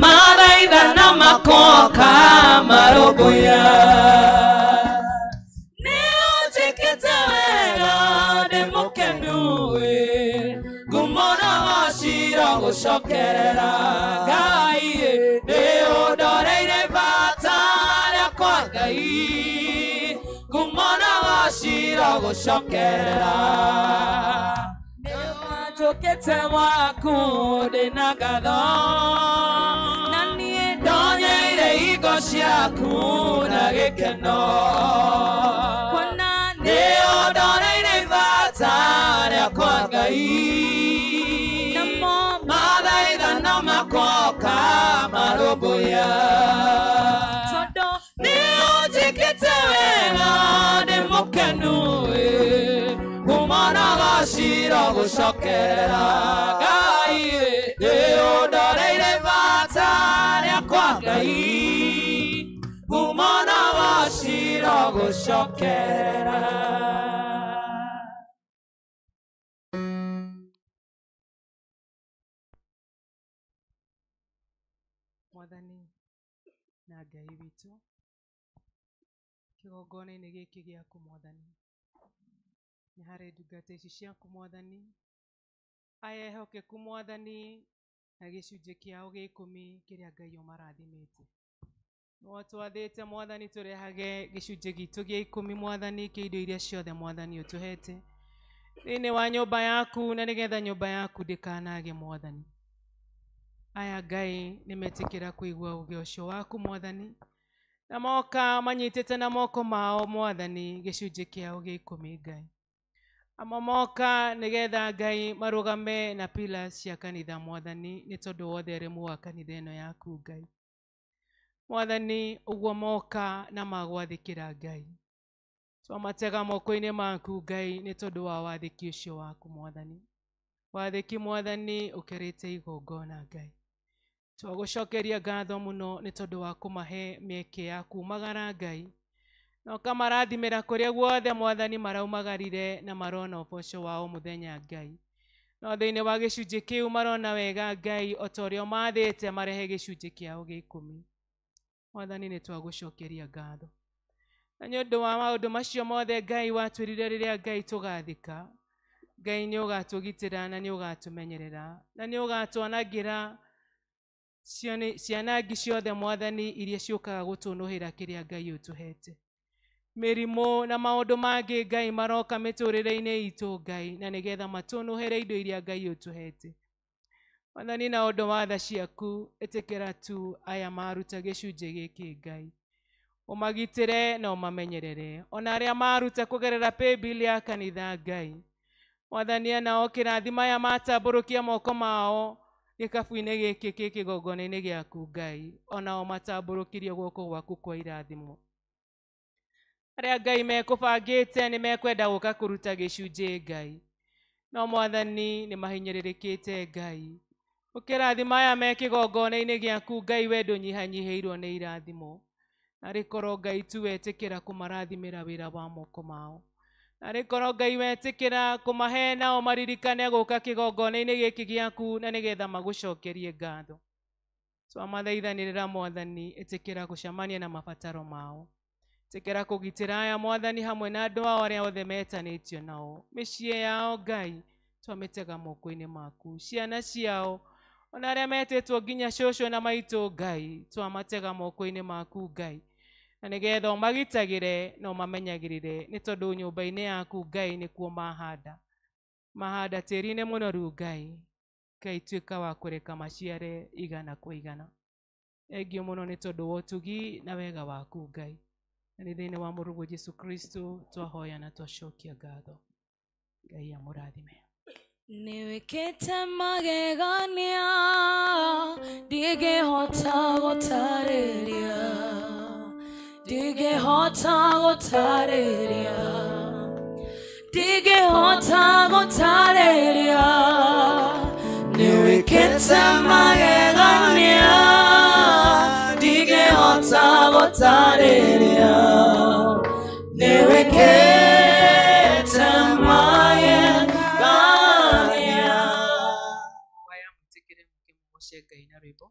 mathaitha na makoka marũmbũiya. Nĩũnjĩkĩte wega ndĩ mũkenu ĩ, ngumona wacira gũcokerera Ngai ĩ, nĩũndoreire bata rĩakwa Ngai, ngumona wacira gũcokerera. Nĩũnjũkĩte gwaku ndĩna ngatho, na niĩ ndonyeire hingo ciaku na gĩkeno, kuona nĩũndoreire bata rĩakwa Ngai, namo mathaitha no makoka marũmbũiya. Tondũ nĩũnjĩkĩte wega ndĩ mũkenu ĩ, ngumona gacira gũcokerera Ngai ĩ, nĩũndoreire bata rĩakwa Ngai, ngumona gacira gũcokerera. Mwathani na Ngai witũ, kĩgongona-inĩ gĩkĩ gĩaku Mwathani, nĩ harĩ ndungata ici ciaku Mwathani, aya ehokeku Mwathani, na gĩcunjĩ kĩao gĩa ikũmi kĩrĩa Ngai ũmarathimĩte. Nĩwatwathĩte Mwathani tũrehage gĩcunjĩ gitũ gĩa ikũmi Mwathani kĩa indo iria ciothe Mwathani ũtũhete thĩinĩ wa nyũmba yaku, na nĩgetha nyũmba yaku ndĩkanage Mwathani. Aya Ngai nĩmetĩkĩra kũigua uge ũcio waku Mwathani, na moka manyitĩte na moko mao Mwathani gĩcunjĩ kĩao gĩa ikũmi Ngai. Amo moka nĩgetha Ngai marũgame na pillars cia kanitha Mwathani, nĩ tondũ wa ũtheremu wa kanitha ĩno yaku Ngai. Mwathani ũguo moka na magwathĩkĩra Ngai, twamatega moko-inĩ maku Ngai nĩ tondũ wa wathĩki ũcio waku Mwathani. Wathĩki Mwathani ũkĩrĩte igongona Ngai. Twagũcokeria ngatho mũno nĩ tondũ wa kũmahe mĩeke ya kumagara Ngai, na ũkamarathimĩra kũrĩa guothe Mwathani maraumagarire na marona ũboco wao mũthenya Ngai. No thĩinĩ wa gĩcunjĩ kĩu marona wega Ngai o ta ũrĩa ũmathĩte marehe gĩcunjĩ kĩao gĩa ikũmi. Mwathani nĩ twagũcokeria ngatho. Na nĩ ũndũ wa maũndũ macio mothe Ngai watwĩrire rĩrĩa Ngai tũgathĩka, Ngai nĩ ũgatũgitĩra na nĩ ũgatũmenyerera na nĩ ũgatwanangĩra cianangi ciothe Mwathani iria ciũkaga gũtũnũhĩra kĩrĩa Ngai ũtũhete. Mĩrimũ na maũndũ mangĩ Ngai maroka mĩtũrĩre-inĩ itũ Ngai, na nĩgetha matũnũhĩre indo iria Ngai ũtũhete. Mwathani na ũndũ wa tha ciaku ĩtĩkĩra tu aya maruta gĩcunjĩ gĩkĩ Ngai, ũmagitĩre na ũmamenyerere, ona arĩa maruta kũgerera paybill ya kanitha Ngai. Mwathani nao kĩrathimo aya matambũrũkia moko mao gĩkabu-inĩ gĩkĩ kĩ kĩgongona-inĩ gĩaku Ngai, onao matambũrũkirie guoko gwaku kwa irathimo. Arĩa Ngai mekũbangĩte nĩ mekwenda gũka kũruta gĩcunjĩ Ngai, no Mwathani nĩ mahinyĩrĩrĩkĩte Ngai. Ũkĩrathima aya me kĩgongona-inĩ gĩaku Ngai, we ndũnyihanyihĩirwo nĩ irathimo. Narĩ korwo Ngai tu wetĩkĩra kũmarathimĩra wĩra wa moko mao, narĩ korwo Ngai wetĩkĩra kũmahe nao maririkane gũka kĩgongona-inĩ gĩkĩ gĩaku, na nĩgetha magũcokerie ngatho. Twamathaithanĩrĩra Mwathani, ĩtĩkĩra gũcemania na mabataro mao, ĩtĩkĩra kũgitĩra aya Mwathani hamwe na andũ ao arĩa othe metanĩtio nao, mĩciĩ yao Ngai twamĩtega moko-inĩ maku, ciana ciao Ona arĩa metĩtwo nginya cũcũ na maitũ Ngai, twamatega moko-inĩ maku Ngai, na nĩgetha ũmagitagĩre na ũmamenyagĩrĩre, nĩ tondũ nyũmba-inĩ yaku Ngai nĩkuo mahanda. Mahanda tĩri-inĩ mũnoru Ngai, Ngai tuĩka wa kũreka maciare igana kwa igana. Thengiũ mũno nĩ tondũ wa ũtugi na wega waku Ngai. Na nĩ thĩinĩ wa mũrũguo Jesu Kristo twahoya na twacokia ngatho. Ngai amũrathime. Nĩwĩkĩte magegania ndingĩhota gũtarĩria, ndingĩhota gũtarĩria, ndingĩhota gũtarĩria. Nĩwĩkĩte magegania ndingĩhota gũtarĩria, nĩwĩkĩte magegania. Kwaya mwĩtĩkĩre mũke mũgoce Ngai na rwĩmbo.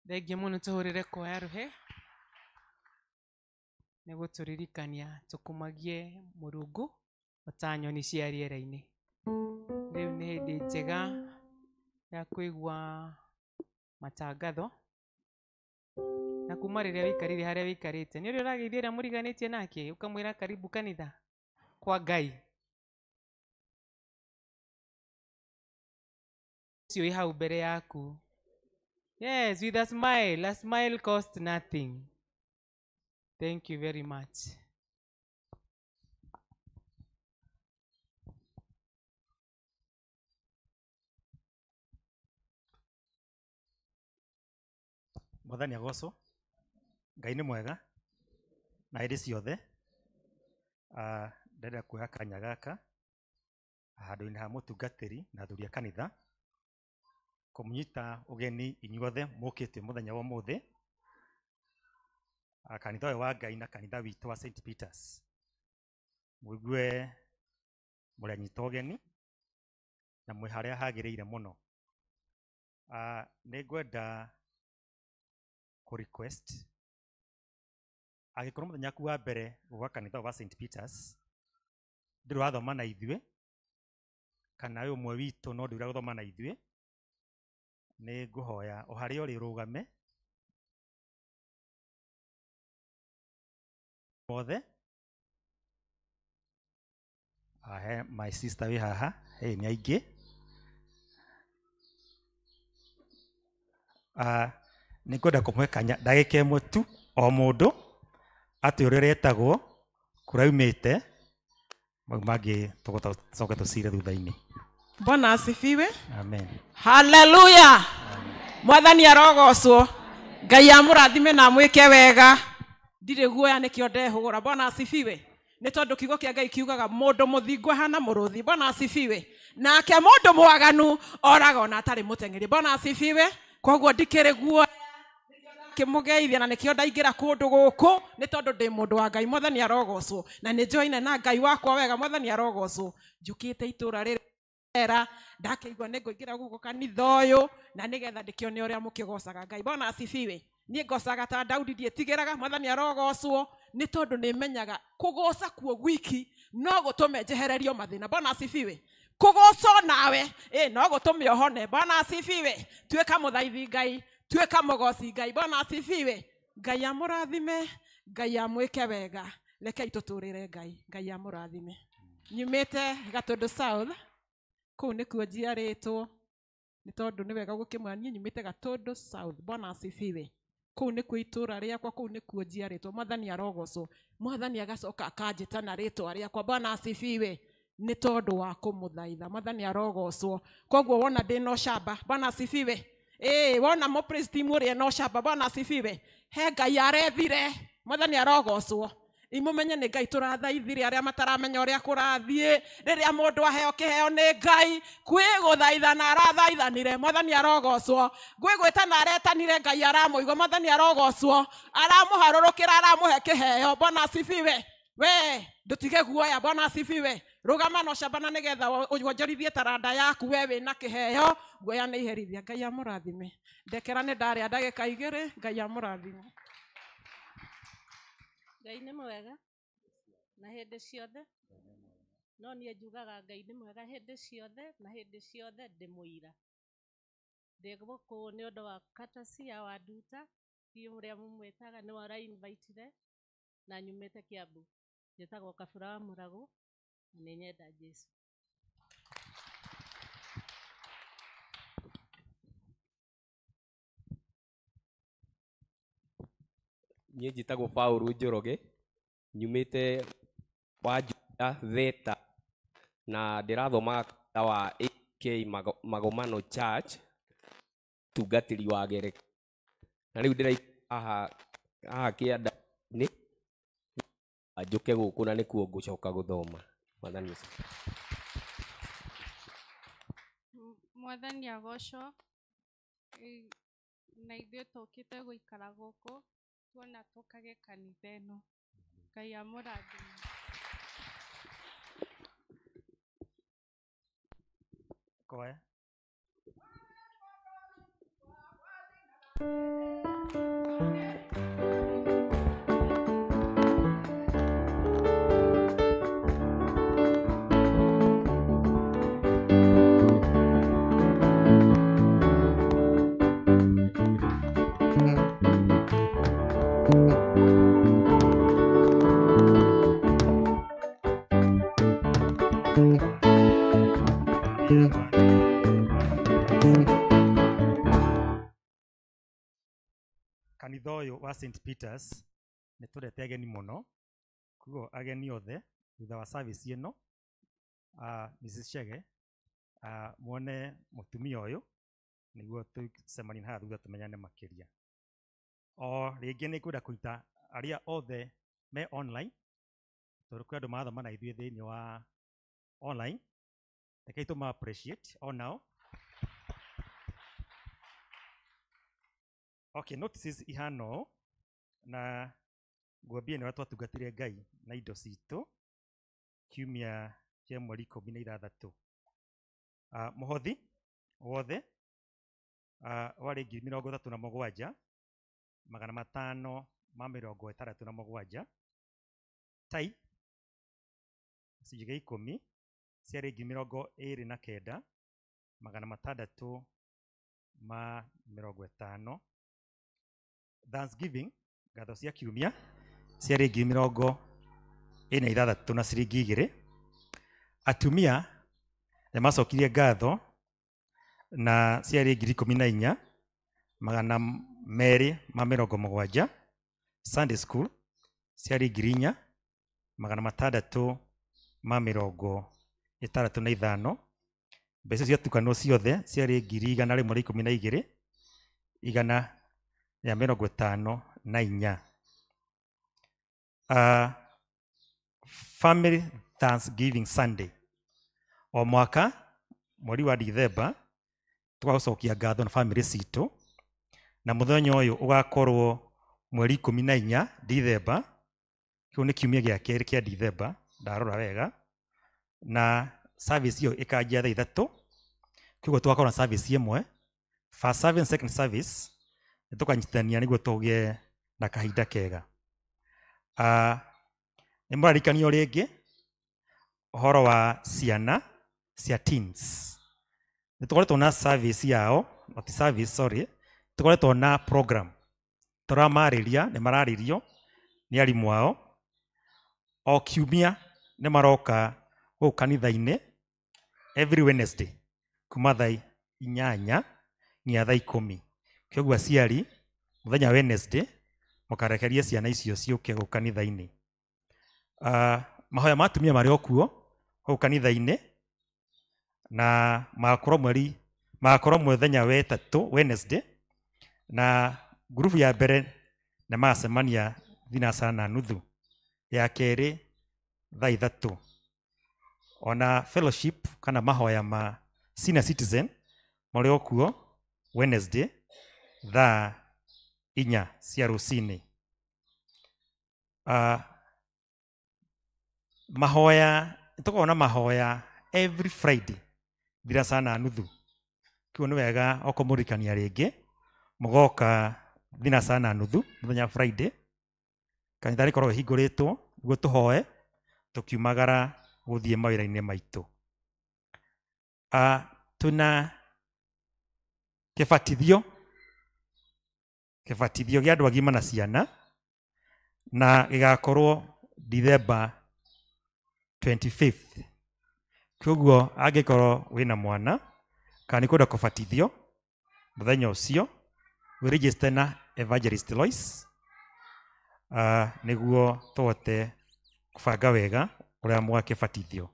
Thengiũ mũno tũhũrĩre kwaya rũhe nĩ gũtũririkania tũkumagie Mũrungu o ta nyoni cia rĩera-inĩ. Rĩu nĩ hĩndĩ njega ya kũigua matangatho na kuma rĩrĩa wĩikarĩire harĩa wĩikarĩte nĩ ũrĩa ũrageithia ũrĩa mũriganĩtie nake ũkamwĩra karibu kanitha kwa Ngai ũcio wĩ hau mbere yaku. Yes, with a smile. A smile costs nothing. Thank you very much. Mwathani agocwo. Ngai nĩ mwega na hĩndĩ ciothe. Ndĩrenda kuoya kanya gaka handũ-inĩ ha mũtungatĩri na athuri a kanitha kũmũnyita ũgeni inyuothe mũkĩte mũthenya wa ũmũthĩ kanitha ũyũ wa Ngai na kanitha witũ wa St. Peters. Mũigue mũranyita ũgeni na mwĩ harĩa hagĩrĩire mũno. Nĩ ngwenda kũ request angĩkorwo mũthenya waku wa mbere gũka kanitha wa St. Peters ndũrĩ wathoma na ithuĩ kana wĩ ũmwe witũ no ndũrĩ gũthoma na ithuĩ, nĩ ngũhoya o harĩa ũrĩ ũrũgame othe. He my sister wĩ haha, hey, nĩ aingĩ. Nĩ ngwenda kũmũhe kanya ndagĩka ĩmwe tu o mũndũ atĩ ũrĩa ũretagwo kũrĩa aumĩte, mau mangĩ tũgũcoka tũcire thutha-inĩ. Bwana asifiwe. Amen. Haleluya. Mwathani arogocwo. Ngai amũrathime na amwĩke wega. Ndirĩ guoya nĩkĩo ndehũgũra. Bwana asifiwe. Nĩ tondũ kiugo kĩa Ngai kiugaga mũndũ mũthingu ahana mũrũthi. Bwana asifiwe. Nake mũndũ mwaganu oraga ona atarĩ mũteng'eri. Bwana asifiwe. Koguo ndikĩrĩ guoya kĩmũgeithia na nĩkĩo ndaingĩra kũndũ gũkũ nĩ tondũ ndĩ mũndũ wa Ngai. Mwathani arogocwo. Na nĩ njoine na Ngai wakwa wega. Mwathani arogocwo. Njũkĩte itũra rĩrĩ era ndakĩigua nĩ ngũingĩra gũkũ kanitha ũyũ na nĩgetha ndĩkĩone ũrĩa mũkĩgocaga Ngai. Bwana asifiwe. Niĩ ngocaga ta Daudi ndiĩtigĩraga. Mwathani arogocwo nĩ tondũ nĩmenyaga kũgoca kuo gwiki no gũtũme njehererio mathĩna. Bwana asifiwe. Kũgocwo nawe no gũtũme ũhone. Bwana asifiwe. Tuĩka mũthaithi Ngai, tuĩka mũgoci Ngai. Bwana asifiwe. Ngai amũrathime, Ngai amwĩke wega. Rekei tũtũrĩre Ngai. Ngai amũrathime. Nyumĩte Gatũndũ South, kũu nĩkuo njiarĩtwo nĩ tondũ nĩ wega gũkĩmwĩra niĩ nyumĩte Gatũndũ South. Bwana asifiwe. Kũu nĩkuo itũra rĩakwa, kũu nĩkuo njiarĩtwo. Mwathani arogocwo. Mwathani agacoka akanjĩta na rĩtwa rĩakwa. Bwana asifiwe. Nĩ tondũ wa kũmũthaitha. Mwathani arogocwo. Koguo wona ndĩ na ũcamba. Bwana asifiwe. Wona mũ praise team ũrĩa na ũcamba. Bwana asifiwe. He Ngai arethire. Mwathani arogocwo. Imumenye nĩ Ngai tũrathaithire arĩa mataramenya ũrĩa kũrathiĩ. Rĩrĩa mũndũ aheo kĩheo nĩ Ngai, kwĩ gũthaithana arathaithanire. Mwathani arogocwo. Gwĩ gwĩtana aretanire, Ngai aramũigua. Mwathani arogocwo. Aramũharũrũkĩra, aramũhe kĩheo. Bwana asifiwe. We ndũtige guoya. Bwana asifiwe. Rũgama na ũcamba na nĩgetha wonjorithie taranda yaku. We wĩna kĩheo, guoya nĩ iherithia. Ngai amũrathime. Ndekera nĩ ndarĩa ndagĩka igĩrĩ. Ngai amũrathime. Ngai nĩ mwega na hĩndĩ ciothe. No niĩ njugaga Ngai nĩ mwega hĩndĩ ciothe na hĩndĩ ciothe ndĩ mũira. Ndĩ gũkũ nĩ ũndũ wa courtesy ya Wanduta, ndiũĩ ũrĩa mũmwĩtaga, nĩwe ũrainvitire na nyumĩte Kiambu. Njĩtagwo Kabura wa Mũragũ na nĩ nyenda Jesũ. Niĩ njĩtagwo Paul Njoroge, nyumĩte wa Juja Theta na ndĩrathomaga kanitha wa AK Magomano Church, tungatĩri wa Gereka. Na rĩu ndĩraikara haha kĩanda-inĩ njũke gũkũ na nĩkuo ngũcoka gũthoma. Mwathani ũcio. Mwathani agocwo. Na ithuĩ tũkĩte gũikara gũkũ tuona tũkage kanitha ĩno. Ngai amũrathime. Kwaya. Kanitha ũyũ wa St Peters nĩ tũrete ageni mũno, koguo ageni othe thutha wa service ĩno, Mrs Chege, muone mũtumia ũyũ nĩguo tũcemanie haha thutha tũmenyane makĩria. O rĩngĩ nĩ ngwenda kũnyita arĩa othe me online, tondũ kwĩ andũ marathoma na ithuĩ thĩinĩ wa online, rekei tũma appreciate o nao. Okay, notices ihana ũũ, na ngwambie nĩ ũrĩa twatungatĩire Ngai na indo citũ kiumia kĩa mweri 16. Mũhothi wothe warĩ 37,567. Tithe gĩcunjĩ gĩa 10 ciarĩ 29,650. Thanksgiving ngatho cia kiumia ciarĩ 46 na ciringi 2. Atumia nĩ macokirie ngatho na ciarĩ 14,270. Sunday school ciarĩ 4,665. Mbeca ciatukanwo ciothe ciarĩ 112,154. Family Thanksgiving Sunday o mwaka mweri wa Dithemba tũgagũcokia ngatho na family citũ, na mũthenya ũyũ ũgakorwo mweri 14 Dithemba, kĩu nĩ kiumia gĩa kerĩ kĩa Dithemba ndarora wega, na service ĩyo ĩkanjia thaa 3, koguo tũgakorwo na service ĩmwe, first service, second service, nĩ tũkanyitithania nĩguo tũgĩe na kahinda kega. Nĩ mũrarikanio rĩngĩ ũhoro wa ciana cia teens. Nĩ tũkoretwo na service yao, not service, sorry, tũkoretwo na program tũramarĩria, nĩ mararĩrio nĩ arimũ ao. O kiumia nĩ maroka gũkũ kanitha-inĩ every Wednesday kuma thaa 8 nginya thaa 10. Kwoguo aciari mũthenya Wednesday mũkarekerie ciana icio ciũke gũkũ kanitha-inĩ. Mahoya ma atumia marĩ o kuo gũkũ kanitha-inĩ, na magakorwo mũthenya wetatũ Wednesday, na ngurubu ya mbere nĩ magacemania 4:30, ya kerĩ thaa 3. Ona fellowship kana mahoya ma senior citizen marĩ o kuo Wednesday thaa 4 cia rũcinĩ. Mahoya tũkoragwo na mahoya every Friday 4:30. Kĩu nĩ wega okũmũririkania rĩngĩ, mũgoka 4:30 mũthenya Friday, kanitha rĩkoragwo ĩhingũrĩtwo nĩguo tũhoe tũkiumagara gũthiĩ mawĩra-inĩ maitũ. Tuna kĩbatithio gĩa andũ agima na ciana, na gĩgakorwo Dithemba 25. Kwoguo angĩkorwo wĩna mwana kana nĩ kwenda kũbatithio mũthenya ũcio, wĩ-register na Evangelist Lois, nĩguo tũhote kũbanga wega ũrĩa mũgakĩbatithio.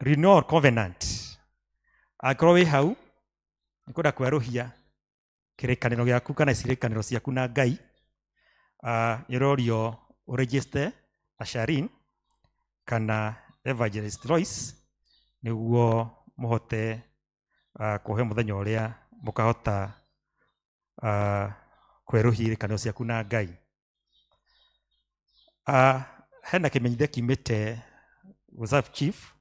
Renewal Covenant, angĩkorwo wĩ hau nĩ kwenda kwerũhia kĩrĩkanĩro gĩaku kana cirĩkanĩro ciaku na Ngai, nĩ ũrorio ũregister na Sharin kana Evangelist Lois nĩguo mũhote kũhe mũthenya ũrĩa mũkahota kwerũhia irĩkanĩro ciaku na Ngai. Hena kĩmenyithia kiumĩte Reserve Chief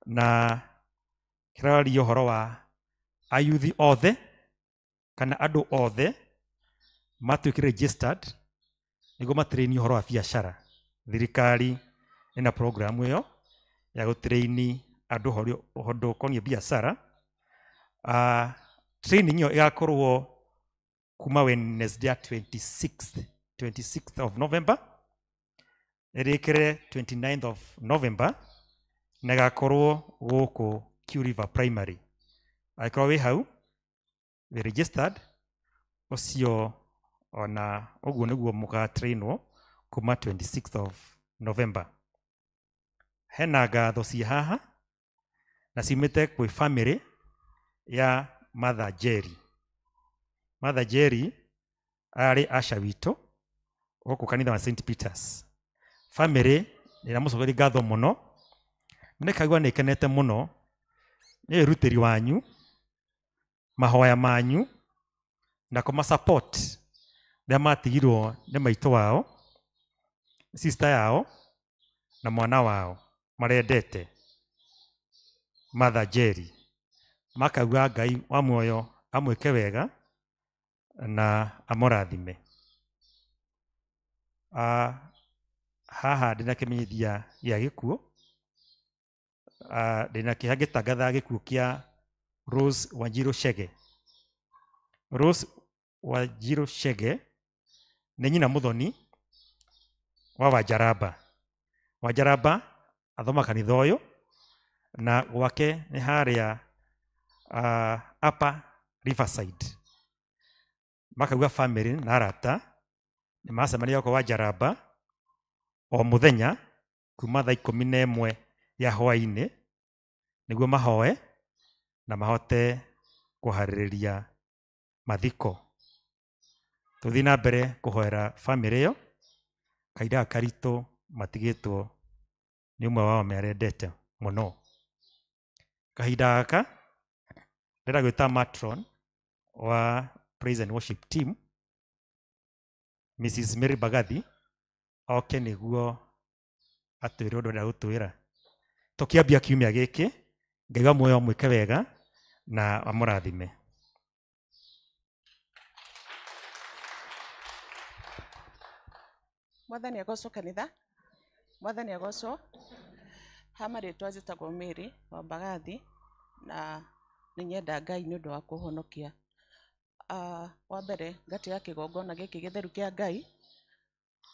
na kĩraria ũhoro wa ayuthi othe kana andũ othe matuĩke registered nĩguo matrainio ũhoro wa biacara. Thirikari ĩna program ĩyo ya gũtraini andũ ũndũ ũkoniĩ biacara. Training ĩyo ĩgakorwo kuma Wednesday ya 26th of November ĩrĩkĩre 29th of November, na ĩgakorwo gũkũ Q River Primary. Angĩkorwo wĩ hau wĩ registered, ũcio ona ũguo nĩguo mũgatrainwo kuma 26th of November. Hena ngatho ciĩ haha na ciumĩte kwĩ family ya Mother Jerry. Mother Jerry arĩ asha witũ gũkũ kanitha wa St Peters. Family nĩramũcokeria ngatho mũno, nĩ kaigua nĩ ĩkenete mũno nĩ wĩrutĩri wanyu, mahoya manyu na kũma support rĩrĩa matigirwo nĩ maitũ wao, sister yao na mwana wao marendete Mother Jerry. Makauga Ngai wa muoyo amwĩke wega na amũrathime. Haha ndĩna kĩmenyithia gĩa gĩkuũ. Ndĩna kĩeha ngĩtangatha gĩkuũ kĩa Rose Wanjiru Chege. Rose Wanjiru Chege nĩ nyina mũthoni wa Wanjaramba. Wanjaramba athoma kanitha ũyũ na gwake nĩ harĩa Upper Riverside. Makauga family na arata nĩ macemania kwa Wanjaramba o mũthenya kuma thaa 11 ya hwaĩ-inĩ nĩguo mahoe na mahote kũharĩrĩria mathiko. Tũthiĩ na mbere kũhoera family ĩyo, kahinda gaka karitũ matigĩtwo nĩ ũmwe wao merendete mũno. Kahinda gaka ndĩrenda gwĩta matron wa praise and worship team Mrs. Mary Bagathi oke nĩguo atwĩre ũndũ arenda gũtwĩra. Tũkĩambia kiumia gĩkĩ, Ngai wa muoyo amwĩke wega na amũrathime. Mwathani agocwo kanitha, Mwathani agocwo. Ha marĩtwa njĩtagwo Mary wa Mbagathi na nĩ nyenda Ngai nĩ ũndũ wa kũhonokia. Wa mbere ngatĩĩa kĩgongona gĩkĩ gĩtheru kĩa Ngai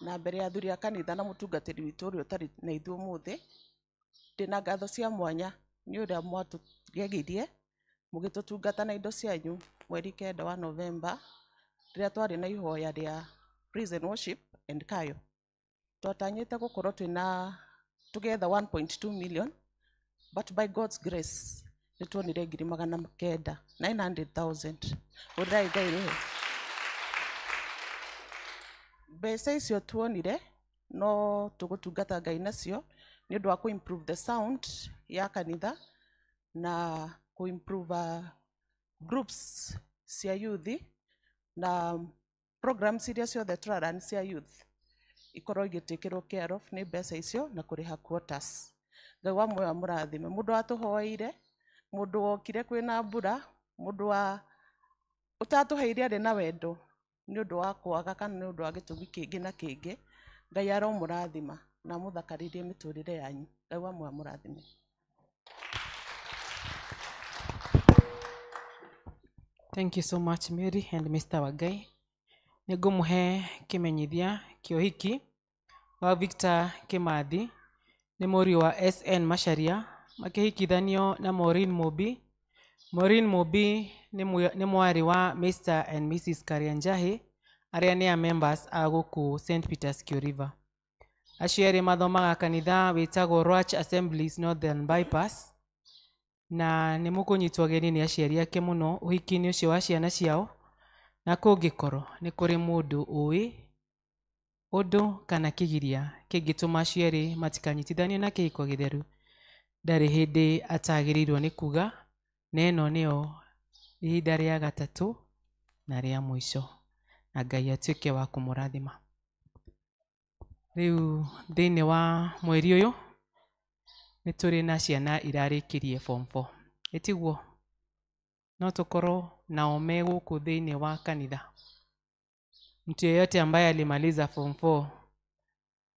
na mbere ya athuri a kanitha na mũtungatĩri witũ ũrĩa ũtarĩ na ithuĩ ũmũthĩ. Ndĩna ngatho cia mwanya nĩ ũrĩa mwatũgegirie mũgĩtũtungata na indo cianyu mweri 9 wa Novemba rĩrĩa twarĩ na ihoya rĩa praise and worship and kayo. Twatanyĩte gũkorwo twĩna together 1.2 million, but by God's grace nĩtuonire 900,000, 900,000. Ũrai Ngai rĩho. Mbeca icio tuonire no tũgũtungata Ngai nacio nĩ ũndũ wa kũ improve the sound ya kanitha na kũ improve groups cia youth na programs iria ciothe tũrarun cia youth ikorwo igĩtĩkĩrwo care of nĩ mbeca icio na kũrĩha quarters. Ngai wa muoyo amũrathime. Mũndũ watũhoeire, mũndũ wokire kwĩna mbura, mũndũ wa ũtatũheire arĩ na wendo nĩ ũndũ wa kwaga kana nĩ ũndũ wa gĩtũmi kĩngĩ na kĩngĩ, Ngai aromũrathima na amũthakarĩrie mĩtũrĩre yanyu. Ngai wa muoyo amũrathime. Thank you so much Mary and Mr. Wagai. Nĩngũmũhe kĩmenyithia kĩa ũhiki wa Victor Kimathi nĩ mũriũ wa SN Macharia makĩhikithanio na Maureen Mobi. Maureen Mobi nĩ mwarĩ wa Mr. and Mrs. Karianjahi arĩa nĩ a members a gũkũ St. Peters Kew River. Acio erĩ mathomaga kanitha wĩtagwo Ruach Assemblies Northern Bypass na nĩ mũkũnyitwo ageni nĩ aciari ake mũno ũhiki-inĩ ũcio wa ciana ciao, na kũngĩkorwo nĩ kũrĩ mũndũ ũĩ ũndũ kana kĩgiria kĩngĩtũma acio erĩ matikanyitithanio na kĩhiko gĩtheru, ndarĩ hĩndĩ atagĩrĩirwo nĩ kuga, na ĩno nĩyo ihinda rĩa gatatũ na rĩa mũico, na Ngai atuĩke wa kũmũrathima. Rĩu thĩinĩ wa mweri ũyũ nĩ tũrĩ na ciana irarĩkirie form 4, ĩtiguo? No tũkorwo nao me gũkũ thĩinĩ wa kanitha. Mtu yeyote ambaye alimaliza form 4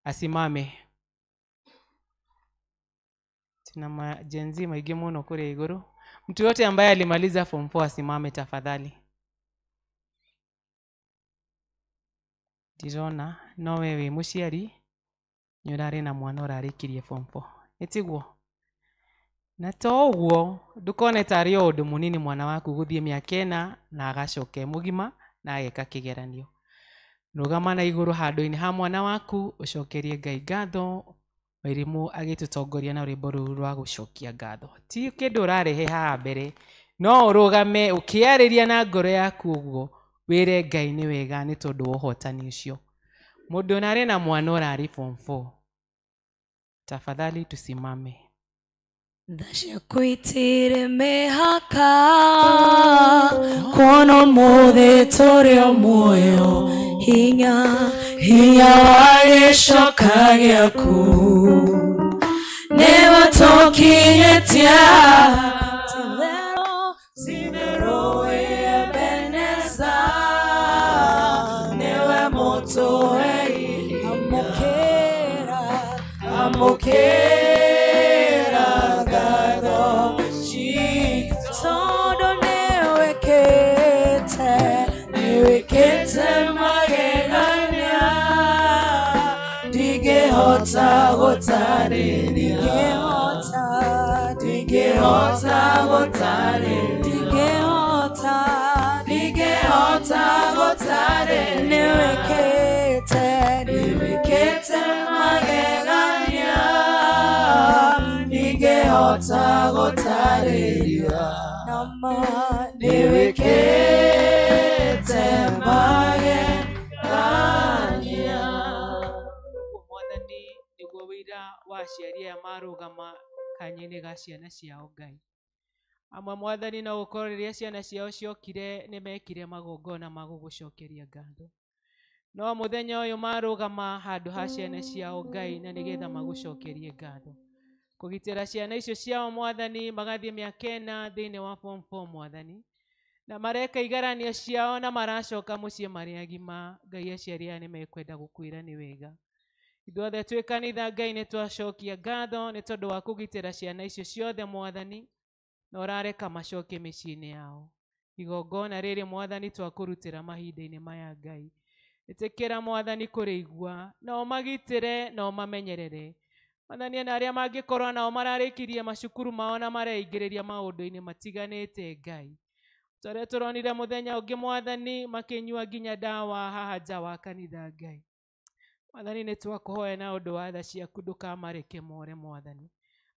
asimame. Tuna majenzi maingĩ mũno kũrĩa igũrũ. Mtu yote ambaye alimaliza form 4 asimame tafadhali. Ndirona no we wĩ mũciari nĩ ũrarĩ na mwana ũrarĩkirie form 4. Ĩtiguo? Na to ũguo ndũkone tarĩ o ũndũ mũnini mwana waku gũthiĩ mĩaka 4 na agacoka e mũgima na ageka kĩgeranio. Rũgama na igũrũ handũ-inĩ ha mwana waku ũcokerie Ngai ngatho. Wairimu agĩtũtongoria na rwĩmbo rũu rwa gũcokia ngatho. Ti kĩndũ ũrarehe haha mbere, no ũrũgame ũkĩarĩria na ngoro yaku ũguo wĩre Ngai nĩ wega nĩ tondũ wa ũhotani ũcio. Mũndũ ũrarĩ na mwana ũrarĩ form 4, tafadhali tusimame. Tha ciaku itirĩ mĩhaka, kuona ũmũthĩ tũrĩ o muoyo, hinya hinya wa gĩcoka gĩaku nĩwe tũkinyĩtie. Ti-itherũ wĩ Ebeneza, nĩwe mũtũhei. Amũkĩra, amũkĩra ngatho citũ, tondũ nĩwĩkĩte, nĩwĩkĩte magegania, ndingĩhota gũtarĩria, ndingĩhota gũtarĩria, ndingĩhota, ndingĩhota gũtarĩria, nĩwĩkĩte, nĩwĩkĩte magegania, ndingĩhota gũtarĩria, nama nĩwĩkĩte magegania. Mwathani nĩguo wĩira wa aciari aya marũgama kanya-inĩ ga ciana ciao Ngai. Amwe Mwathani no gũkorwo rĩrĩa ciana ciao ciokire nĩ mekire magongona ma gũgũcokeria ngatho. No mũthenya ũyũ marũgama handũ ha ciana ciao Ngai na nĩgetha magũcokerie ngatho. Kũgitĩra ciana icio ciao Mwathani magathiĩ mĩaka 4 thĩinĩ wa form 4 Mwathani. Na mareka igeranio ciao na maracoka mũciĩ marĩ agima. Ngai aciari aya nĩ mekwenda gũkwĩra nĩ wega. Ithuothe twĩ kanitha Ngai nĩ twacokia ngatho nĩ tondũ wa kũgitĩra ciana icio ciothe Mwathani, na ũrareka macoke mĩciĩ-inĩ yao. Igongona rĩrĩ Mwathani twakũrutĩra mahinda-inĩ maya Ngai. Ĩtĩkĩra Mwathani kũrĩigua, na ũmagitĩre na ũmamenyerere. Mwathani na arĩa mangĩkorwo nao mararĩkirie macukuru mao na mareingĩrĩria maũndũ-inĩ matiganĩte Ngai. Torĩa tũronire mũthenya ũngĩ Mwathani makĩnyua nginya ndawa haha nja wa kanitha Ngai. Mwathani nĩ twakũhoya na ũndũ wa tha ciaku ndũkamareke more Mwathani.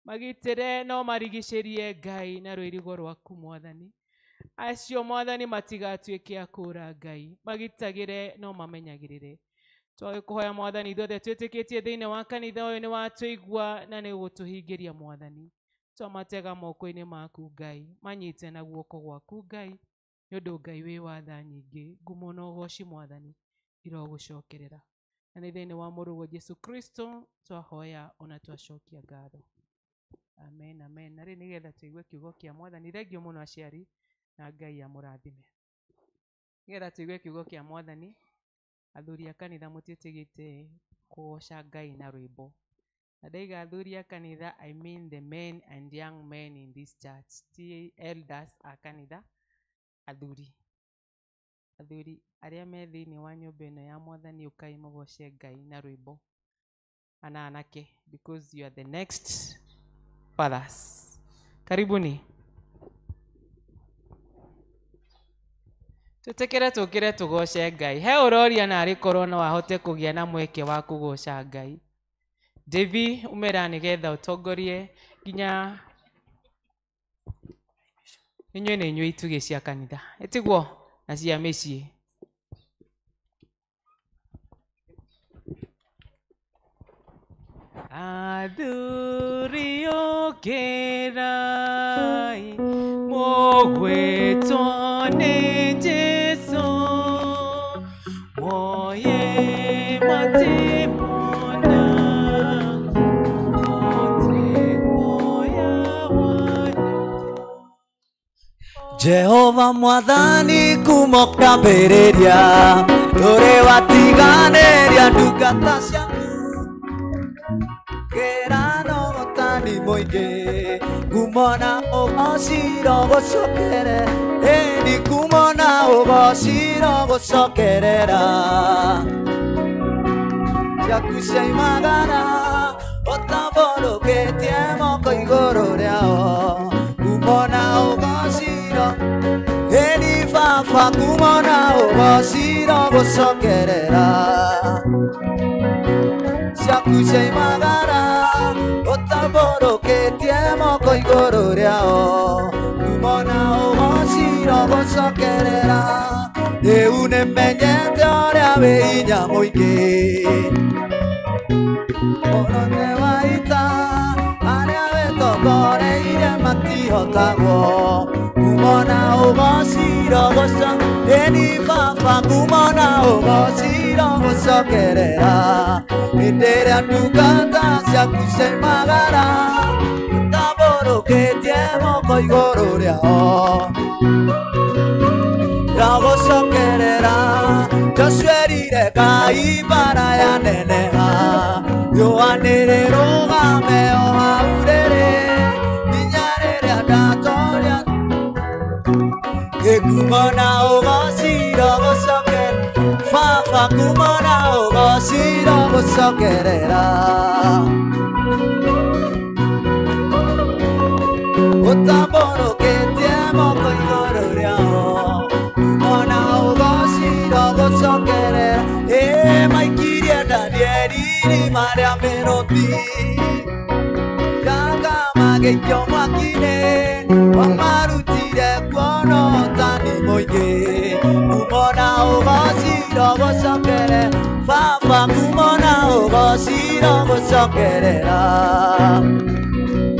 Magitĩre no marigicĩrie Ngai na rwĩrigo rwaku Mwathani. Acio Mwathani matigatuĩke a kũũra Ngai, magitagĩre no mamenyagĩrĩre. Twagĩkũhoya Mwathani ithuothe twĩtĩkĩtie thĩinĩ wa kanitha ũyũ nĩ watũigua na nĩ ũgũtũhingĩria Mwathani. Twamatega moko-inĩ maku Ngai, manyite na guoko gwaku Ngai, nĩ ũndũ Ngai wĩ wa tha nyingĩ. Ngumo na ũgoci Mwathani irogũcokerera. Na nĩ thĩinĩ wa mũrũguo Jesu Kristo twahoya ona twacokia ngatho. Amen, amen. Na rĩu nĩgetha tũigue kiugo kĩa Mwathani, thengio mũno aciari na Ngai amũrathime. Nĩgetha tũigue kiugo kĩa Mwathani, athuri a kanitha mũtiĩtĩkĩte kũgoca Ngai na rwĩmbo. Na ndaiga athuri a kanitha, I mean the men and young men in this church, ti elders a kanitha, athuri. Athuri arĩa me thĩinĩ wa nyũmba ĩno ya Mwathani, ũkai mũgoce Ngai na rwĩmbo. Ana anake, because you are the next fathers. Karibuni. Tũtĩkĩre tũkĩre tũgoce Ngai. He ũroria na arĩ korwo no ahote kũgĩa na mweke wa kũgoca Ngai. Devi, umĩra nĩgetha ũtongorie nginya inyuĩ nĩ inyuĩ itugĩ cia kanitha. Ĩtiguo na cia mĩciĩ. Athuri ũkĩrai, mũgwĩtwo nĩ Jesũ, muoye matimona, mũte kuoya wanyu. Jehova mwathani kuma ũkĩambĩrĩria ndũrĩ watiganĩria ndungata ciaku kĩrano ũtani mũingĩ ngumo na ũgoci rogũcokere ĩni ngumo na ũgoci rogũcokerera ciaku ciaimagara ũtambũrũkĩtie moko igũrũ rĩao ngumo na ũgoci ĩni baba ngumo na ũgoci rogũcokerera ciaku ciaimagara ũtambũrũkĩtie moko igũrũ rĩao ngumo na ũgoci rogũcokerera rĩu nĩmenyete ũrĩa wĩ hinya mũingĩ mũnene wa ita arĩa wĩtongoreirie matihotagwo ngumo na ũgoci rogũco ĩni baba ngumo na ũgoci rogũcokerera hĩndĩ ĩrĩa ndungata ciaku ciaimagara ũtambũrũkĩtie moko igũrũ rĩao rogũcokerera Joshua erire Ngai mbara yaneneha riũa nĩrĩrũgame o hau rĩrĩ nginya rĩrĩa ndatoria ngumo na ũgoci rogũcokerera baba ngumo na ũgoci rogũcokerera ũtambũrũkĩtie moko igũrũ rĩao ngumo na ũgoci rogũcokerera ĩ maikirie Danieli irima rĩa mĩrũthi gaka magĩikio mwaki-inĩ wamarutire kuona ũtani mũingĩ ngumo na ũgoci rogũcokerera baba ngumo na ũgoci rogũcokerera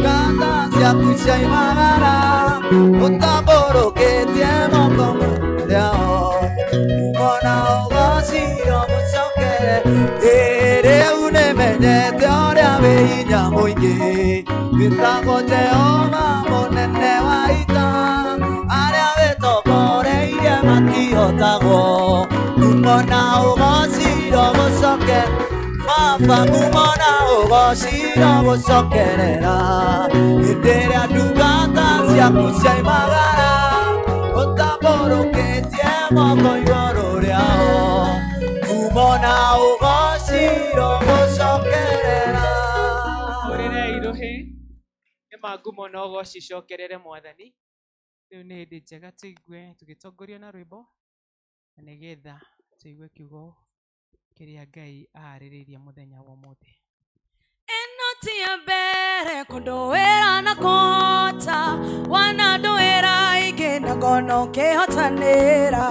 ngata ciaku ciaimagara ũtambũrũkĩtie moko rĩao ngumo na ũgoci rogũcokerera rĩu nĩmenyete ũrĩa wĩ hinya mũingĩ wĩtagwo Jehova mũnene wa ita arĩa wĩtongoreirie matihotagwo ngumo na ũgoci rogũcokerera baba ngumo na ũgoci rogũcokerera hĩndĩ ĩrĩa ndungata ciaku ciaimagara ũtambũrũkĩtie moko igũrũ rĩao ngumo na ũgoci rogũcokerera Hũrĩrei rũhĩ nĩ ma ngumo na ũgoci icokerere mwathani rĩu nĩ hĩndĩ njega tũigue tũgĩtongorio na rwĩmbo na nĩgetha tũigue kiugo kĩrĩa Ngai aharĩrĩirie mũthenya wa ũmũthĩ. Ĩno ti ya mbere kũndũĩra na kũhota wanandũĩra ingĩ na ngona ũkĩhotanĩra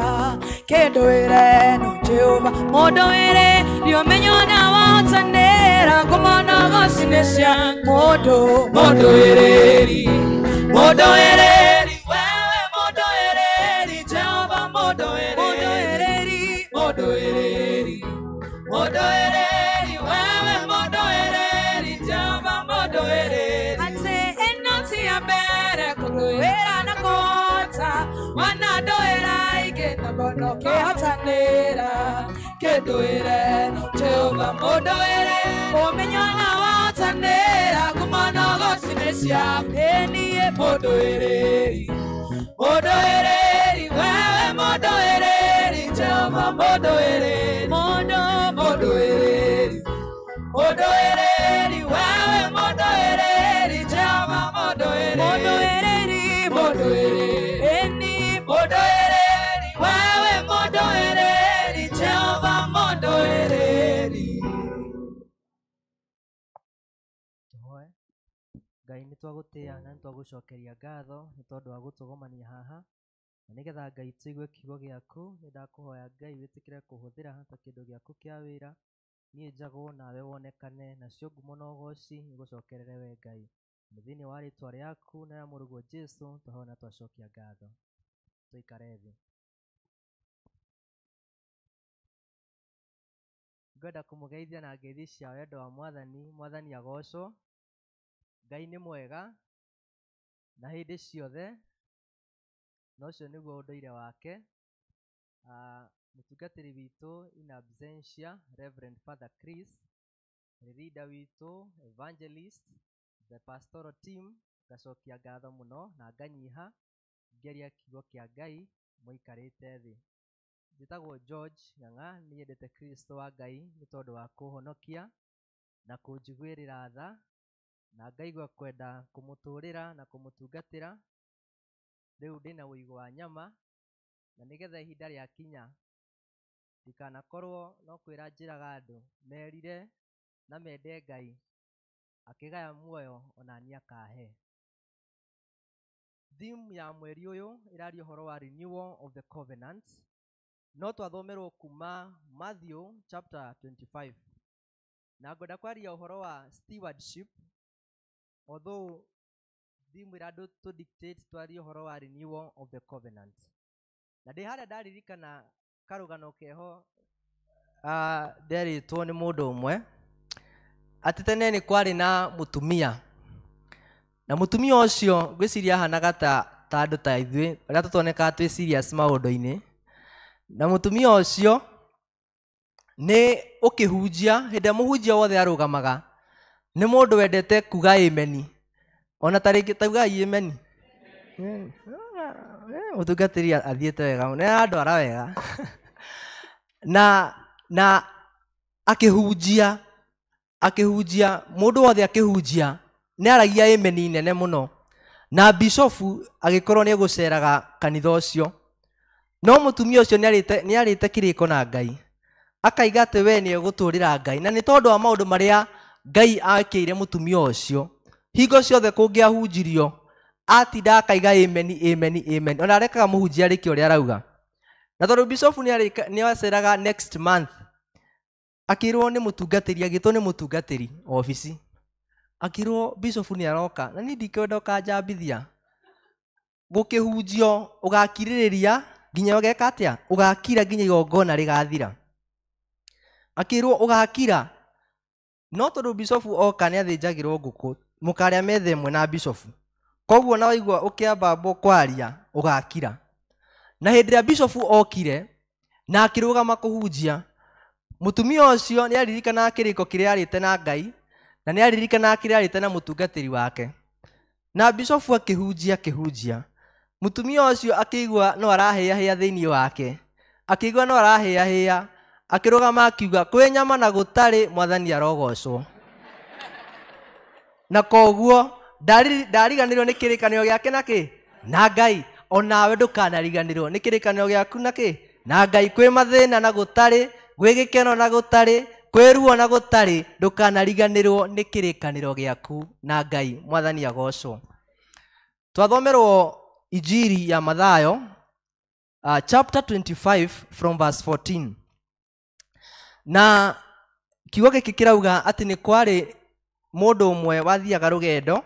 kĩndũĩre no Jehova mũndũĩre ndiũmenyo na wahotanĩra ngumo na ũgoci nĩ cia mũndũ Mũndũĩrĩri mũndũĩrĩri wewe mũndũĩrĩri Jehova mũndũĩrĩri mũndũĩrĩri mũndũĩrĩri wewe mũndũĩrĩri Jehova mũndũĩrĩri atĩ ĩno ti ya mbere kũndũĩra na kũhota wanandũĩra ingĩ na ngona ũkĩhotanĩra kĩndũĩre no Jehova mũndũĩre ũmenyo na wahotanĩra ngumo na ũgoci nĩ ciaku ĩniĩ mũndũĩrĩri mũndũĩrĩri wewe mũndũĩrĩri Jehova mũndũĩrĩri mũndũ mũndũĩrĩri mũndũĩrĩri wewe mũndũĩrĩri Jehova mũndũĩrĩri mũndũĩrĩri mũndũĩrĩri ĩni mũndũĩrĩri wewe mũndũĩrĩri Jehova mũndũĩrĩri. Tũhoe. Ngai nĩ twagũtĩĩa na nĩ twagũcokeria ngatho nĩ tondũ wa gũtũgomania haha na nĩgetha Ngai tũigue kiugo gĩaku nĩ ndakũhoya Ngai wĩtĩkĩre kũhũthĩra ta kĩndũ gĩaku kĩa wĩra niĩ njagwo nawe wonekane nacio ngumo na ũgoci igũcokerere we Ngai nĩ thĩinĩ wa rĩtwa rĩaku na rĩa mũrũguo Jesũ twahoya na twacokia ngatho. Tũikare thĩ. Ngwenda kũmũgeithia na ngeithi cia wendo wa Mwathani. Mwathani agocwo. Ngai nĩ mwega na hĩndĩ ciothe. Na ũcio nĩguo ũndũire wake. Mũtungatĩri witũ in absentia, Reverend Father Chris, leader witũ, evangelist, the pastoral team, ngacokia ngatho mũno na nganyiha ngĩaria kiugo kĩa Ngai mũikarĩte thĩ. Njĩtagwo George Ng'ang'a, nĩnyendete Kristo wa Ngai nĩ tondũ wa kũhonokia na kũnjiguĩrĩra tha, na ngaigua kwenda kũmũtũrĩra na kũmũtungatĩra. Rĩu ndĩna ũigũ wa nyama, na nĩgetha ihinda rĩakinya ndikanakorwo no kwĩra njĩraga andũ merire na mende Ngai, akĩgaya muoyo ona niĩ akahe. Theme ya mweri ũyũ ĩraria ũhoro wa renewal of the covenant, no twathomerwo kuma Matthew chapter 25, na ngwenda kwaria ũhoro wa stewardship, although theme ĩrandũ to dictate twarie ũhoro wa renewal of the covenant. Na ndĩ harĩa ndaririkana karũgano keho, nderĩtwo nĩ mũndũ ũmwe atĩ tene nĩ kwarĩ na mũtumia, na mũtumia ũcio ngwĩciria ahanaga ta andũ ta ithuĩ arĩa tũtonekaga twĩ serious maũndũ-inĩ. Na mũtumia ũcio nĩ ũkĩhunjia, hĩndĩ ĩrĩa mũhunjia wothe arũgamaga nĩ mũndũ wendete kuga ameni, ona ta rĩngĩ taugai ameni. Mũtungatĩri athiĩte wega, nĩ arandwara wega. Na akĩhunjia, mũndũ wothe akĩhunjia nĩ aragia ameni nene mũno, na bishofu agĩkorwo nĩ egũceraga kanitha ũcio. No mũtumia ũcio nĩ arĩte kĩrĩko na Ngai, akaiga atĩ we nĩ egũtũrĩra Ngai, na nĩ tondũ wa maũndũ marĩa Ngai akĩire mũtumia ũcio, hingo ciothe kũngĩahunjirio atinda akaiga ameni ameni ameni, ona arekaga mũhunjia arĩkie ũrĩa arauga. Na tondũ bishofu nĩ aceraga next month, akĩrwo nĩ mũtungatĩri, agĩtwo nĩ mũtungatĩri obici, akĩrwo bishofu nĩ aroka, na niĩ ndikwenda ũkanjambithia gũkĩhunjio, ũgakirĩrĩria nginya ũgeka atĩa, ũgakira nginya igongona rĩgathira. Akĩrwo ũgakira, no tondũ bishofu oka nĩ athĩnjagĩrwo ngũkũ, mũkarĩa metha ĩmwe na bishofu, koguo na waigua ũkĩambambwo kwaria ũgakira. Na hĩndĩ ĩrĩa bishofu okire na akĩrũgama kũhunjia, mũtumia ũcio nĩ aririkanaga kĩrĩko kĩrĩa arĩte na Ngai, na nĩ aririkanaga kĩrĩa arĩte na mũtungatĩri wake. Na bishofu akĩhunjia, mũtumia ũcio akĩigua no arahĩahĩa thĩinĩ wake, akĩigua no arahĩahĩa, akĩrũgama akiuga kwĩ nyama na gũtarĩ, mwathani arogocwo. Na koguo ndariganĩrwo nĩ kĩrĩkanĩro gĩake na kĩ na Ngai. Onawe ndũkanariganĩrwo nĩ kĩrĩkanĩro gĩaku na kĩ na Ngai. Kwĩ mathĩna na gũtarĩ, gwĩ gĩkeno na gũtarĩ, kwĩ ruo na gũtarĩ, ndũkanariganĩrwo nĩ kĩrĩkanĩro gĩaku na Ngai. Mwathani agocwo. Twathomerwo Injiri ya Mathayo, chapter 25 from verse 14. Na kiugo gĩkĩ kĩrauga atĩ nĩ kwarĩ mũndũ ũmwe wathiaga rũgendo,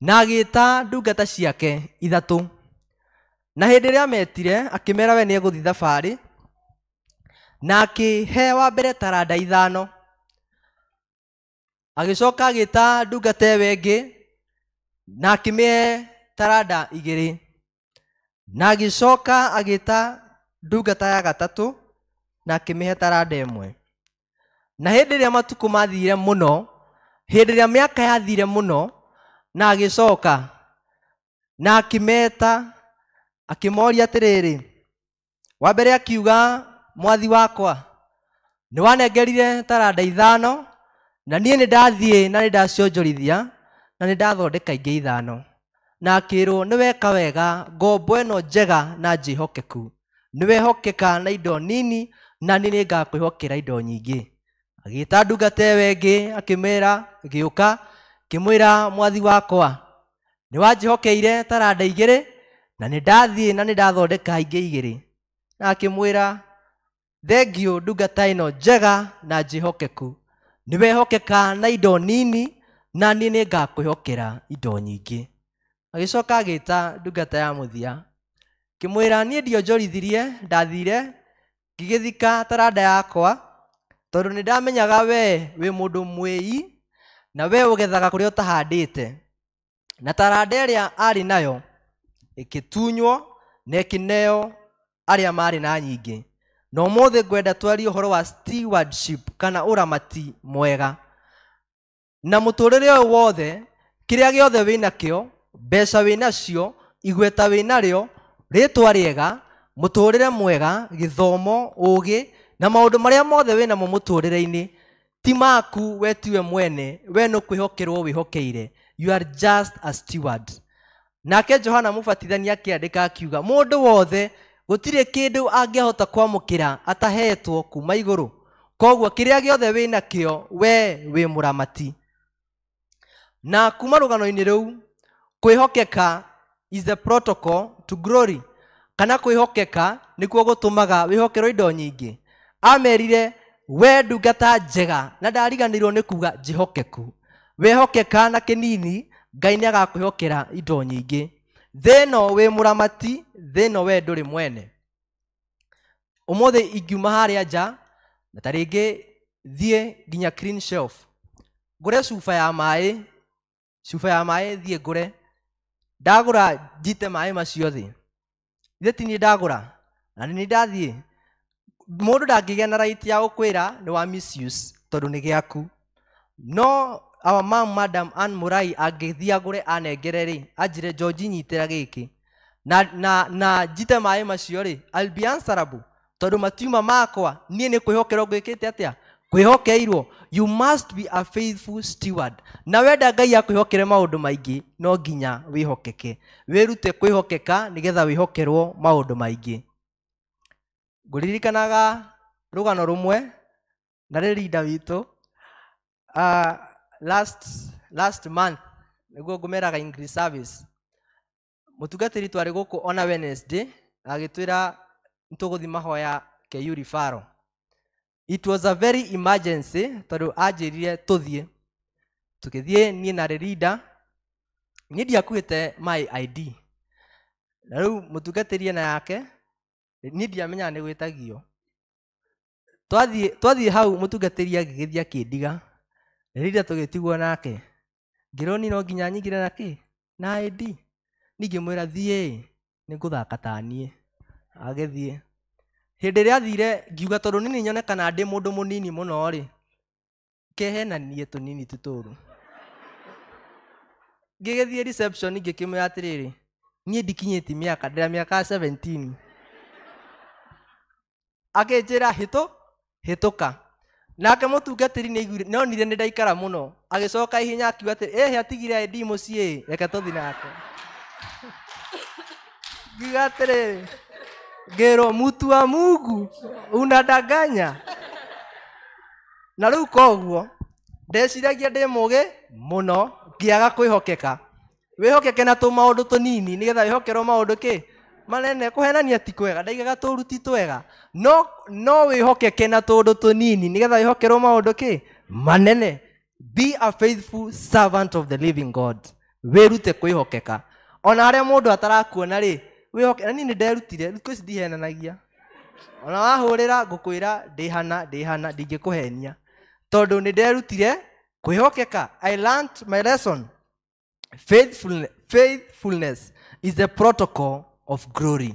na agĩta ndungata ciake ithatũ. Na hĩndĩ ĩrĩa ametire akĩmera we nĩ egũthiĩ thabarĩ, na akĩhe wa mbere taranda 5. Agĩcoka agĩta ndungata ĩyo ĩngĩ na akĩmĩhe taranda 2. Na agĩcoka agĩta ndungata ya gatatũ na akĩmĩhe taranda 1. Na hĩndĩ ĩrĩa matukũ mathire mũno, hĩndĩ ĩrĩa mĩaka yathire mũno, na agĩcoka na akĩmeta akĩmoria atĩrĩrĩ, wa mbere akiuga, mwathi wakwa nĩ wanengerire taranda 5, na niĩ nĩ ndathiĩ na nĩ ndacionjorithia na nĩ ndathondeka ingĩ 5. Na akĩrwo nĩ weka wega, ngombo ĩno njega na njĩhokeku, nĩ wehokeka na indo nini, na niĩ nĩ ngakwĩhokera indo nyingĩ. Agĩta ndungata ĩyo ĩngĩ akĩmĩra, ĩgĩũka akĩmwĩra, mwathi wakwa nĩ wanjĩhokeire taranda 2, na nĩ ndathiĩ na nĩ ndathondeka ingĩ 2. Na akĩmwĩra, thengio ndungata ĩno njega na njĩhokeku, nĩ wehokeka na indo nini, na niĩ nĩ ngakwĩhokera indo nyingĩ. Agĩcoka agĩta ndungata ya mũthia akĩmwĩra, niĩ ndionjorithirie, ndathire ngĩgĩthika taranda yakwa, tondũ nĩ ndamenyaga we wĩ mũndũ mwĩi, na we ũgethaga kũrĩa ũtahandĩte. Na taranda ĩrĩa arĩ nayo ĩkĩtunywo na ĩkĩneo arĩa marĩ na nyingĩ. Na ũmũthĩ ngwenda twarie ũhoro wa stewardship kana ũramati mwega. Na mũtũrĩre ũyũ wothe, kĩrĩa gĩothe wĩnakĩo, mbeca wĩnacio, igweta wĩnarĩo, rĩtwa rĩega, mũtũrĩre mwega, gĩthomo, ũgĩ, na maũndũ marĩa mothe wĩnamo mũtũrĩre-inĩ, ti maku we tiwe mwene, we nĩ kwĩhokerwo wĩhokeire. You are just a steward. Nake Johana Mũbatithania akĩandĩka akiuga, mũndũ wothe gũtirĩ kĩndũ angĩhota kwamũkĩra atahetwo kuma igũrũ. Koguo kĩrĩa gĩothe wĩnakĩo we wĩ mũramati. Na kuma rũgano-inĩ rũu, kwĩhokeka is the protocol to glory, kana kwĩhokeka nĩkuo gũtũmaga wĩhokerwo indo nyingĩ. Amerire we ndungata njega, na ndariganĩirwo nĩ kuga njĩhokeku. Wehokeka na kĩnini, Ngai nĩ agakwĩhokera indo nyingĩ. Thĩ ĩno wĩ mũramati, thĩ ĩno we ndũrĩ mwene. Ũmũthĩ ingiuma harĩa nja, na ta rĩngĩ thiĩ nginya clean shelf, ngũre cuba ya maĩ, cuba ya maĩ thiĩ ngũre, ndagũra njite maĩ macio thĩ, ithe ti niĩ ndagũra, na nĩ niĩ ndathiĩ. Mũndũ ndangĩgĩa na right ya gũkwĩra nĩ wa misuse tondũ nĩ gĩaku. No our mom Madam Ann Murai angĩthiĩ agũre anengere rĩ, anjĩre George nyitĩra gĩkĩ, na njite maĩ macio rĩ, I'll be answerable tondũ matiuma makwa, niĩ nĩ kwĩhokerwo ngwĩkĩte atĩa? Kwĩhokeirwo. You must be a faithful steward. Na wenda Ngai akwĩhokere maũndũ maingĩ, no nginya wĩhokeke. Wĩrute kwĩhokeka nĩgetha wĩhokerwo maũndũ maingĩ. Ngũririkanaga rũgano rũmwe na rĩ leader witũ, last month nĩguo ngũmeraga English service. Mũtungatĩri twarĩ gũkũ ona Wednesday agĩtwĩra nĩtũgũthiĩ mahoya KU referral. It was a very emergency tondũ anjĩrire tũthiĩ. Tũgĩthiĩ niĩ na leader, niĩ ndiakuĩte my ID. Na rĩu mũtungatĩri ena yake, niĩ ndiamenyaga nĩ gwĩtagio. Twathiĩ hau mũtungatĩri agĩgĩthiĩ akĩndiga. Leader tũgĩtigwo nake. Ngĩrwo niĩ no nginya nyingĩre na kĩ? Na ID. Niĩ ngĩmwĩra thiĩ, nĩngũthaka ta niĩ. Agĩthiĩ. Hĩndĩ ĩrĩa athire ngiuga tondũ niĩ nyonekana ndĩ mũndũ mũnini mũno rĩ, kehenanie tũnini ti tũũru. Ngĩgĩthiĩ reception ngĩkĩmwĩra atĩrĩrĩ, niĩ ndikinyĩtie mĩaka, ndĩna mĩaka 17. Akĩnjĩra hĩtũka. Nake mũtungatĩri nĩaiguire, nĩonire nĩ ndaikara mũno, agĩcoka ihenya akiuga atĩrĩ, ĩhĩ atigire ID mũciĩ, reke tũthiĩ nake. Ngiuga atĩrĩrĩ, ngĩrwo mutu wa Mungu unadanganya. Na rĩu koguo ndeciragia ndĩ mũgĩ mũno, ngĩaga kwĩhokeka. Wĩhokeke na tũmaũndũ tũnini nĩgetha wĩhokerwo maũndũ kĩ manene. Kũhenania ti kwega, ndaigaga tũũru ti twega, no wĩhokeke na tũũndũ tũnini nĩgetha wĩhokerwo maũndũ kĩ manene. Be a faithful servant of the living God. Wĩrute kwĩhokeka ona harĩa mũndũ atarakuona rĩ, wĩhoke. Na niĩ nĩ nderutire, thikũ ici ndihenanagia. Ona wahũrĩra ngũkwĩra ndĩhana ndĩhana, ndingĩkũhenia tondũ nĩ nderutire kwĩhokeka. I learned my lesson. Faithfulness is the protocol of glory.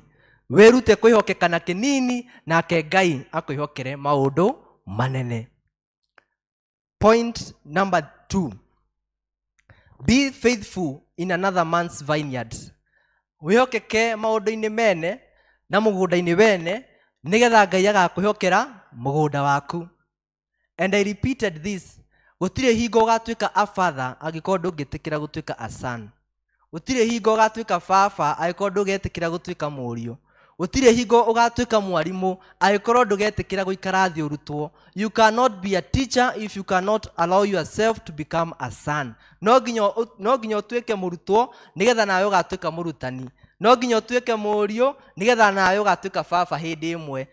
Wĩrute kwĩhokeka na kĩnini, nake Ngai akwĩhokere maũndũ manene. Point number 2. Be faithful in another man's vineyard. Wĩhokeke maũndũ-inĩ mene na mũgũnda-inĩ wene, nĩgetha Ngai agakwĩhokera mũgũnda waku. And I repeated this, gũtirĩ hingo ũgatuĩka a father angĩkorwo ndũngĩtĩkĩra gũtuĩka a son. Gũtirĩ hingo ũgatuĩka baba angĩkorwo ndũgetĩkĩra gũtuĩka mũriũ. Gũtirĩ hingo ũgatuĩka mwarimũ angĩkorwo ndũgetĩkĩra gũikara thĩ ũrutwo. You cannot be a teacher if you cannot allow yourself to become a son. No nginya ũtuĩke mũrutwo nĩgetha nawe ũgatuĩka mũrutani. No nginya ũtuĩke mũriũ nĩgetha nawe ũgatuĩka baba hĩndĩ ĩmwe.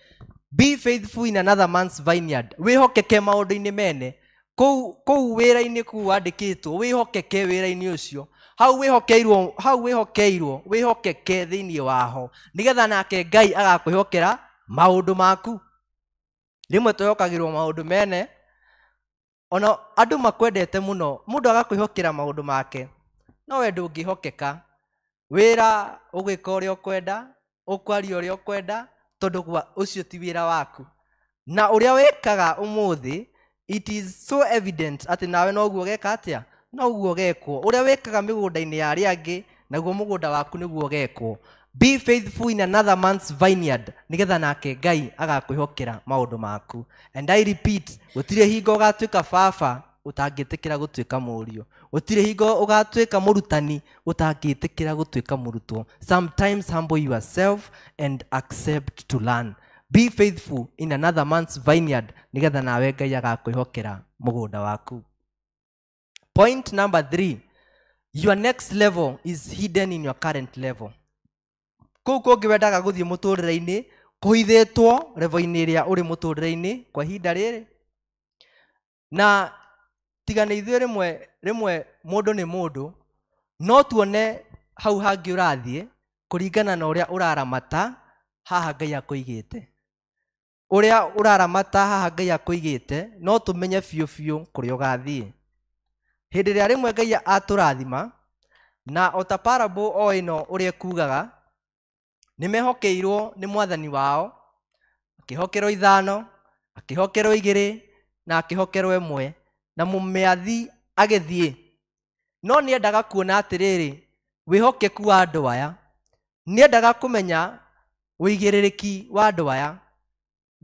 Be faithful in another man's vineyard. Wĩhokeke maũndũ-inĩ mene. Kũu wĩra-inĩ kũu wandĩkĩtwo, wĩhokeke wĩra-inĩ ũcio. Hau wĩhokeirwo, wĩhokeke thĩinĩ waho, nĩgetha nake Ngai agakwĩhokera maũndũ maku. Rĩmwe twĩhokagĩrwo maũndũ mene, ona andũ makwendete mũno, mũndũ agakwĩhokera maũndũ make, no we ndũngĩhokeka. Wĩra ũgwĩka ũrĩa ũkwenda, Ũkwaria ũrĩa ũkwenda tondũ gwa ũcio ti wĩra waku. Na ũrĩa wĩkaga ũmũthĩ, it is so evident atĩ nawe noguo ũgeka atĩa, noguo ũgekwo. Ũrĩa wĩkaga mĩgũnda-inĩ ya arĩa angĩ, naguo mũgũnda waku nĩguo ũgekwo. Be faithful in another man's vineyard, nĩgetha nake Ngai agakwĩhokera maũndũ maku. And I repeat, gũtirĩ hingo ũgatuĩka baba ũtangĩtĩkĩra gũtuĩka mũriũ. Gũtirĩ hingo ũgatuĩka mũrutani ũtangĩtĩkĩra gũtuĩka mũrutwo. Sometimes humble yourself and accept to learn. Be faithful in another man's vineyard, nĩgetha nawe Ngai agakwĩhokera mũgũnda waku. Point number 3, your next level is hidden in your current level. Kũu kũngĩ wendaga gũthiĩ mũtũrĩre-inĩ, kũhithĩtwo level-inĩ ĩrĩa ũrĩ mũtũrĩre-inĩ kwa ihinda rĩrĩ. Na tiga nĩ ithuĩ rĩmwe rĩmwe mũndũ nĩ mũndũ, no tuone hau hangĩ ũrathiĩ kũringana na ũrĩa ũraramata haha Ngai akũigĩte. Ũrĩa ũraramata haha Ngai akũigĩte, no tũmenye biũ biũ kũrĩa ũgathiĩ. Hĩndĩ ĩrĩa rĩmwe Ngai atũrathima, na o ta parable o ĩno ũrĩa ĩkugaga, nĩ mehokeirwo nĩ mwathani wao, akĩhokerwo 5, akĩhokerwo 2, na akĩhokerwo 1, na mũmĩathi agĩthiĩ. No nĩendaga kuona atĩrĩrĩ, wĩhokeku wa andũ aya, nĩendaga kũmenya ũigĩrĩrĩki wa andũ aya.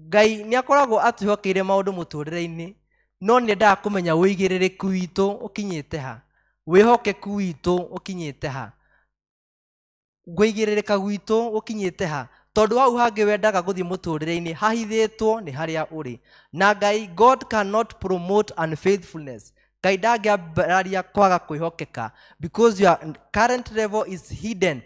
Ngai nĩakoragwo atwĩhokeire maũndũ mũtũrĩre-inĩ, no nĩendaga kũmenya ũigĩrĩrĩku witũ ũkinyĩte ha, wĩhokeku witũ ũkinyĩte ha, kũigĩrĩrĩka gwitũ gũkinyĩte ha, tondũ hau hangĩ wendaga gũthiĩ mũtũrĩre-inĩ hahithĩtwo nĩ harĩa ũrĩ. Na Ngai, God cannot promote unfaithfulness. Ngai ndangĩambararia kwaga kwĩhokeka, because your current level is hidden.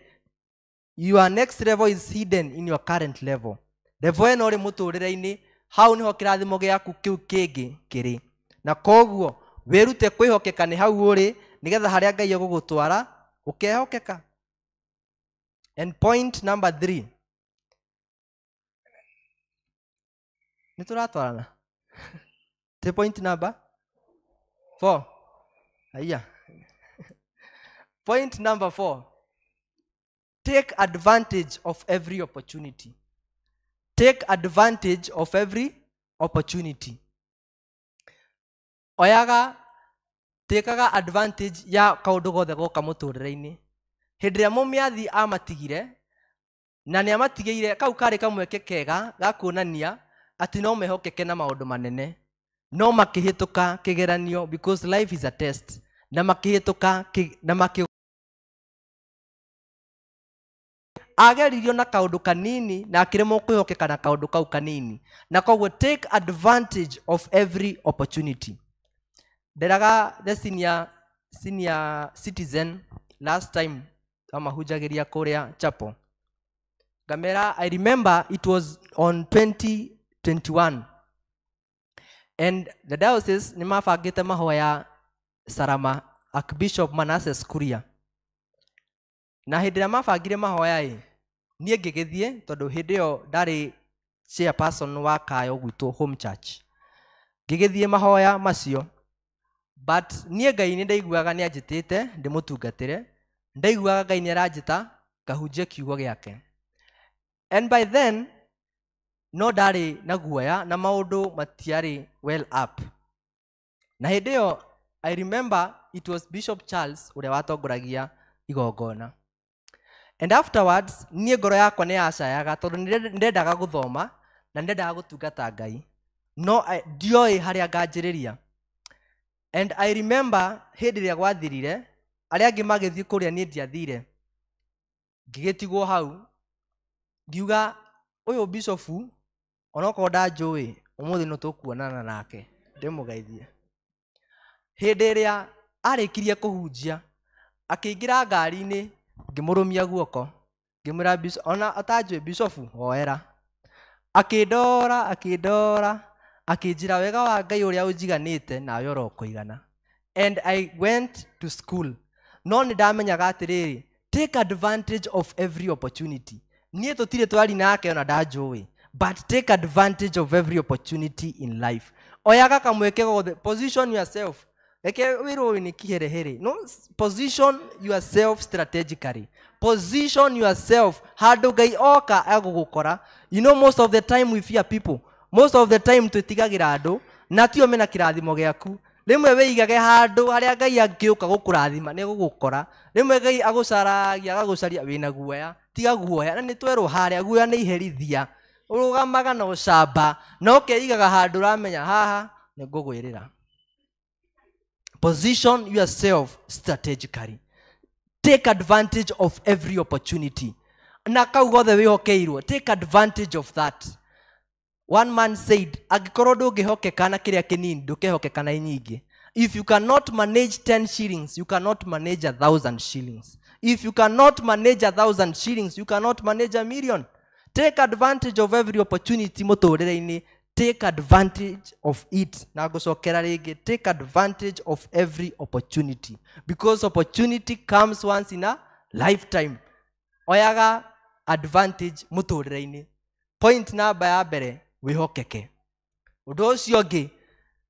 Your next level is hidden in your current level. Level ĩno ũrĩ mũtũrĩre-inĩ, hau nĩho kĩrathimo gĩaku kĩu kĩngĩ kĩrĩ. Na koguo wĩrute kwĩhokeka nĩ hau ũrĩ, nĩgetha harĩa Ngai egũgũtwara ũkehokeka. And point number 3. Nĩ tũratwarana? Ti point number 4. Haiya. Point number 4. Take advantage of every opportunity. Take advantage of every opportunity. Oyaga, tekaga advantage ya kaũndũ gothe goka mũtũrĩre-inĩ. Hĩndĩ ĩrĩa mũmĩathi amatigire, na nĩ amatigĩire kau karĩ kamweke kega ga kuonania atĩ no mehokeke na maũndũ manene. No makĩhĩtũka kĩgeranio, because life is a test. Na makĩhĩtũka na makĩ ageririo na kaũndũ kanini na akĩremwo kwĩhokeka na kaũndũ kau kanini. Na koguo take advantage of every opportunity. Nderaga the senior citizen last time amahunjagĩria kũrĩa chapel. Ngamera, I remember it was on 2021. And the diocese nĩ mabangĩte mahoya Sarama Archbishop Manasseh Kuria. Na hĩndĩ ĩrĩa mabangire mahoya ĩ, niĩ ngĩgĩthiĩ tondũ hĩndĩ ĩyo ndarĩ chairperson wa Kayo gwitũ home church. Ngĩgĩthiĩ mahoya macio, but niĩ Ngai nĩ ndaiguaga nĩ anjĩtĩte ndĩmũtungatĩre, ndaiguaga Ngai nĩ aranjĩta ngahunjie kiugo gĩake. And by then no ndarĩ na guoya na maũndũ matiarĩ well up. Na hĩndĩ ĩyo I remember it was Bishop Charles ũrĩa watongoragia igongona. And afterwards niĩ ngoro yakwa nĩ yacayaga tondũ nĩ ndendaga gũthoma na nĩ ndendaga gũtungata Ngai, no ndioĩ harĩa nganjĩrĩria. And I remember hĩndĩ ĩrĩa gwathirire, arĩa angĩ magĩthiĩ kũrĩa niĩ ndiathire, ngĩgĩtigwo hau, ngiuga ũyũ bishofu onokorwo ndanjũĩ ũmũthĩ no tũkuonana nake ndĩmũgeithie. Hĩndĩ ĩrĩa arĩkirie kũhunjia, akĩingĩra ngari-inĩ, ngĩmũrũmia guoko, ngĩmwĩra ona atanjũĩ bishofu hoera. Akĩndora, akĩndora, akĩnjĩra wega wa Ngai ũrĩa ũnjiganĩte nawe ũrokũigana. And I went to school. No nĩ ndamenyaga atĩrĩrĩ, take advantage of every opportunity. Niĩ tũtirĩ twari nake ona ndanjũĩ, but take advantage of every opportunity in life. Oyaga kamweke gothe, position yourself. Reke wĩrwo ũyũ nĩ kĩherehere. No, position yourself strategically. Position yourself handũ Ngai oka agũgũkora. You know, most of the time we fear people. Most of the time twĩtigagĩra andũ na tio mena kĩrathimo gĩaku. Rĩmwe wĩigage handũ harĩa Ngai angĩũka gũkũrathima nĩ gũgũkora. Rĩmwe Ngai agũcaragia agagũcaria wĩna guoya. Tiga guoya, na nĩ twerwo harĩa guoya nĩ iherithia. Ũrũgamaga na ũcamba na ũkeigaga handũ ũramenya haha nĩ ngũgwĩrĩra. Position yourself strategically. Take advantage of every opportunity. Na kau gothe wĩhokeirwo, take advantage of that. One man said, angĩkorwo ndũngĩhokeka na kĩrĩa kĩnini, ndũkehokeka na nyingĩ. If you cannot manage 10 shillings, you cannot manage 1,000 shillings. If you cannot manage 1,000 shillings, you cannot manage 1 million. Take advantage of every opportunity mũtũrĩre-inĩ. Take advantage of it. Na ngũcokera rĩngĩ, take advantage of every opportunity. Because opportunity comes once in a lifetime. Oyaga advantage mũtũrĩre-inĩ. Point namba ya mbere, wĩhokeke. Ũndũ ũcio ũngĩ,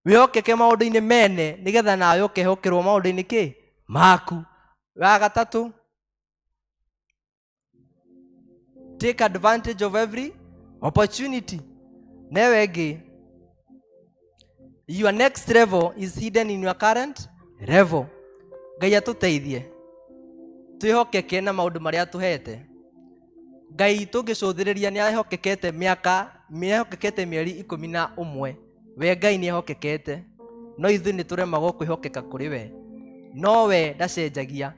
wĩhokeke maũndũ-inĩ mene nĩgetha nawe ũkehokerwo maũndũ-inĩ kĩ maku. Wa gatatũ, take advantage of every opportunity. Newe ĩngĩ, your next level is hidden in your current level. Ngai atũteithie twĩhokeke na maũndũ marĩa tũhete. Ngai tũngĩcũthĩrĩria nĩ ehokekete mĩaka, nĩ ehokekete mĩeri 11. We Ngai nĩ ehokekete, no ithuĩ nĩ tũremagwo kwĩhokeka kũrĩ we. No we ndacenjagia.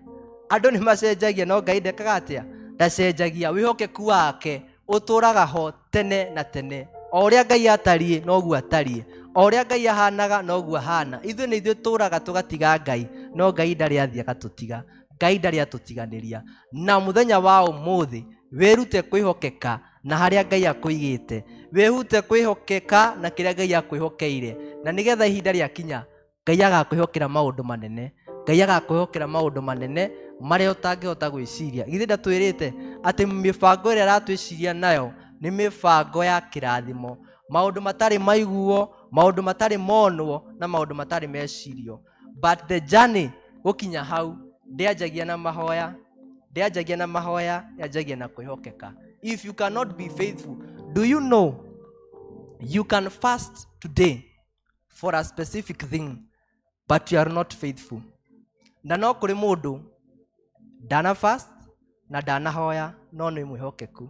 Andũ nĩ macenjagia, no Ngai ndekaga atĩa? Ndacenjagia. Wĩhokeku wake ũtũraga ho tene na tene. O ũrĩa Ngai atariĩ noguo atariĩ, o ũrĩa Ngai ahanaga noguo ahana. Ithuĩ nĩ ithuĩ tũraga tũgatiga Ngai, no Ngai ndarĩ athiĩ agatũtiga. Ngai ndarĩ atũtiganĩria. Na mũthenya wa ũmũthĩ wĩrute kwĩhokeka na harĩa Ngai akũigĩte, wĩrute kwĩhokeka na kĩrĩa Ngai akwĩhokeire, na nĩgetha ihinda rĩakinya Ngai agakwĩhokera maũndũ manene. Ngai agakwĩhokera maũndũ manene marĩa ũtangĩhota gwĩciria. Githĩ ndatwĩrĩte atĩ mĩbango ĩrĩa aratwĩciria nayo nĩ mĩbango ya kĩrathimo, maũndũ matarĩ maiguo, maũndũ matarĩ monwo, na maũndũ matarĩ mecirio. But the journey gũkinya hau ndĩanjagia na mahoya, ndĩanjagia na mahoya, yanjagia na kwĩhokeka. If you cannot be faithful, do you know you can fast today for a specific thing, but you are not faithful? Na no kũrĩ mũndũ ndana fast na ndanahoya no nĩ mwĩhokeku.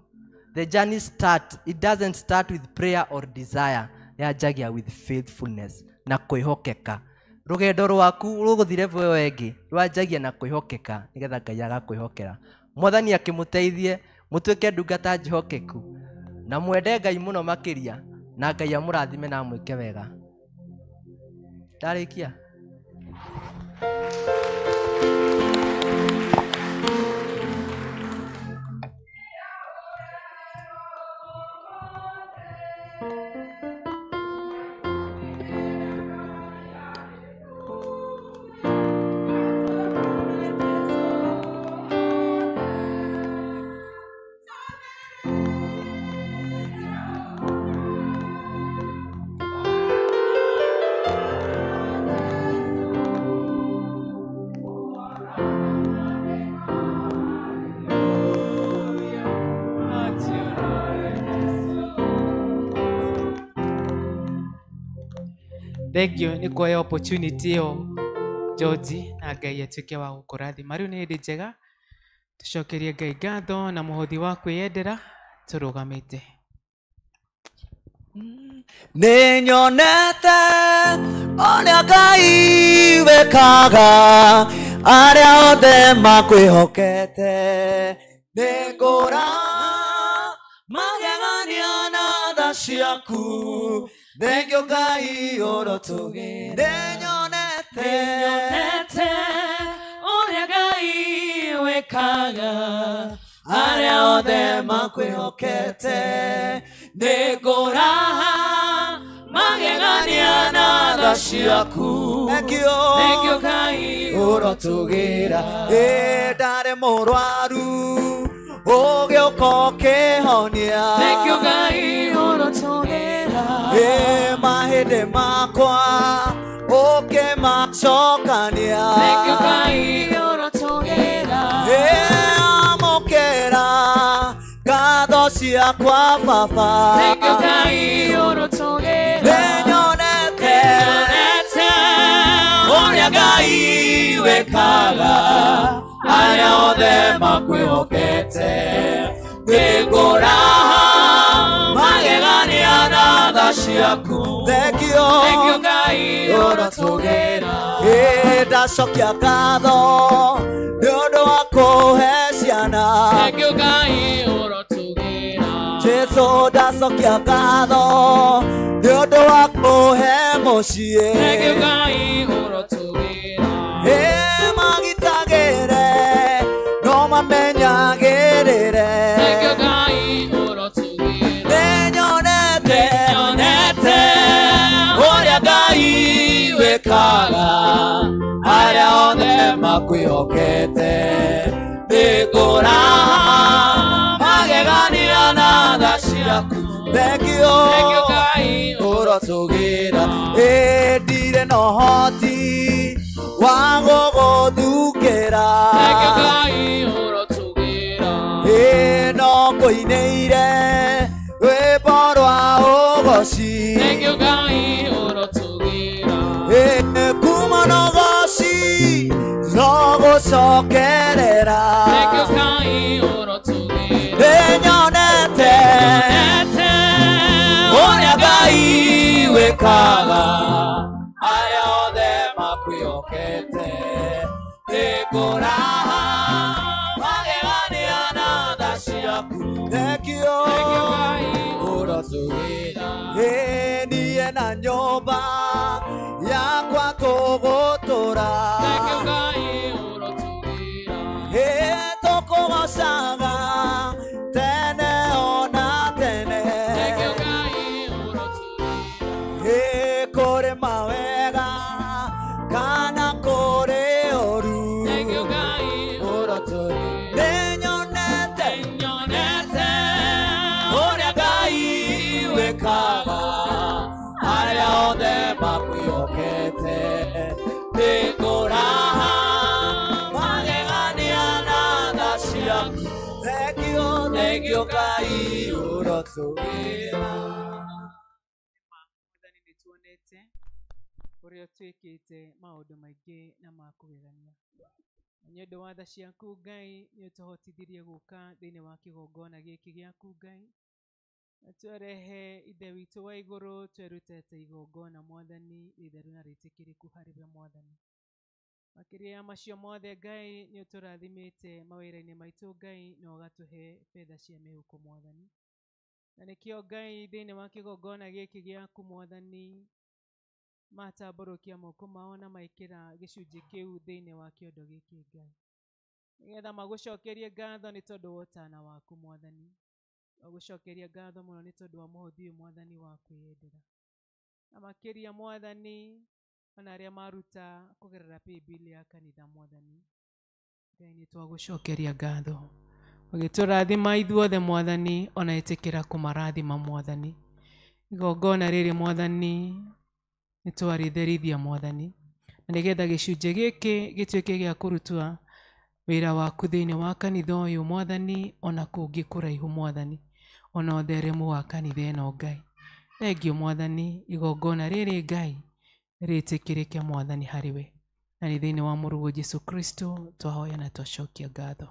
The journey start, it doesn't start with prayer or desire, yanjagia with faithfulness na kwĩhokeka. Rũgendo rwaku rũgũthiĩ level ĩyo ĩngĩ rwanjagia na kwĩhokeka nĩgetha Ngai agakwĩhokera. Mwathani akĩmũteithie mũtuĩke ndungata njĩhokeku na mwende Ngai mũno makĩria, na Ngai amũrathime na amwĩke wega. Ndarĩkia. Thank you nĩ kuoya opportunity ĩyo, George, na Ngai atuĩke wa gũkũrathima. Rĩu nĩ hĩndĩ njega tũcokerie Ngai ngatho na mũhothi wa kwĩyendera tũrũgamĩte. Nĩ nyonete ũrĩa Ngai wĩkaga arĩa othe makwĩhokete. Nĩ ngũra magegania na tha ciaku, thengio Ngai ũrotũgĩra. Nĩ nyonete, nyonete ũrĩa Ngai wĩkaga arĩa othe makwĩhokete. Nĩ ngũraha magegania na tha ciaku, thengio, thengio Ngai ũrotũgĩra. Ĩ ndarĩ mũrwaru ũgĩũka ũkĩhonia, thengio Ngai ũrotũgĩra. Ĩ mahĩndĩ makwa ũkĩmacokania, thengio Ngai ũrotũgĩra. Ĩ amũkĩra. Ciĩko ciakwa baba. Thengiũ Ngai ũrotũgĩra. Nĩnyonete ũrĩa Ngai wĩkaga arĩa othe makwĩhokete. Nĩngũraha magegania na tha ciaku. Thengiũ Thengiũ Ngai ũrotũgĩra. Ĩ ndacokia ngatho nĩ ũndũ wa kũhe ciana. Thengiũ Ngai ũrotũgĩra. Jesũ ndacokia ngatho nĩ ũndũ wa kũhe mũciĩ. Thengiũ Ngai ũrotũgĩra. Ĩ magitagĩre no mamenyagĩrĩre. Thengiũ Ngai ũrotũgĩra. Nĩnyonete Nĩnyonete ũrĩa Ngai wĩkaga arĩa othe makwĩhokete. Nĩngũraha magegania na tha ciaku. Thengiũ Thengiũ Ngai ũrotũgĩra. Ĩ ndirĩ na ũhoti wa gũgũthukĩra. Thengiũ Ngai ũrotũgĩra. Ĩ no ngũinĩire rwĩmbo rwa ũgoci. Thengiũ Ngai ũrotũgĩra. Ĩ kuma na ũgoci no gũcokerera. Thengiũ Ngai ũrotũgĩra. Nĩnyonete Nĩnyonete ũrĩa Ngai wĩkaga arĩa othe makwĩhokete. Nĩngũraha magegania na tha ciaku. Thengiũ Thengiũ Ngai ũrotũgĩra. Ĩ niĩ na nyũmba yakwa tũgũtũra. Thengiũ Ngai ũrotũgĩra. Ĩ tũkũgocaga tene ona tene. Thengiũ Ngai ũrotũgĩra. Ĩ kũrĩ mawega kana kũrĩ ũru. Thengiũ Ngai ũrotũgĩra. Nĩnyonete Nĩnyonete ũrĩa Ngai wĩkaga arĩa othe makwĩhokete. Nĩngũraha magegania na tha ciaku. Thengiũ, thengiũ Ngai ũrotũgĩra. Mwathani nĩ tuonete ũrĩa ũtwĩkĩte maũndũ maingĩ na ma kũgegania. Na nĩ ũndũ wa tha ciaku Ngai nĩ ũtũhotithirie gũka thĩinĩ wa kĩgongona gĩkĩ gĩaku Ngai. Na twerehe Ithe witũ wa igũrũ twerutete igongona Mwathani rĩtheru na rĩtĩkĩrĩku harĩ we Mwathani. Makĩria ya macio mothe Ngai nĩ ũtũrathimĩte mawĩra-inĩ maitũ Ngai na ũgatũhe betha cia mĩhuko Mwathani. Na nĩkĩo Ngai thĩinĩ wa kĩgongona gĩkĩ gĩaku Mwathani matambũrũkia moko mao na maĩkĩra gĩcunjĩ kĩu thĩinĩ wa kĩondo gĩkĩ Ngai. Nĩgetha magũcokerie ngatho nĩ tondũ wa ũtana waku Mwathani. Magũcokeria ngatho mũno nĩ tondũ wa mũhothi ũyũ Mwathani wa kwĩyendera. Na makĩria Mwathani ona arĩa maruta kũgerera paybill ya kanitha Mwathani. Ngai nĩ twagũcokeria ngatho. Ũgĩtũrathima ithuothe Mwathani ona ĩtĩkĩra kũmarathima Mwathani. Igongona rĩrĩ Mwathani nĩ twarĩtherithia Mwathani. Na nĩgetha gĩcunjĩ gĩkĩ gĩtuĩke gĩa kũrutwa wĩra waku thĩinĩ wa kanitha ũyũ Mwathani ona kũngĩ kũraihu Mwathani ona ũtheremu wa kanitha ĩno Ngai. Thengiũ Mwathani igongona rĩrĩ Ngai rĩtĩkĩrĩke Mwathani harĩ we. Na nĩ thĩinĩ wa mũrũguo Jesũ Kristo twahoya na twacokia ngatho.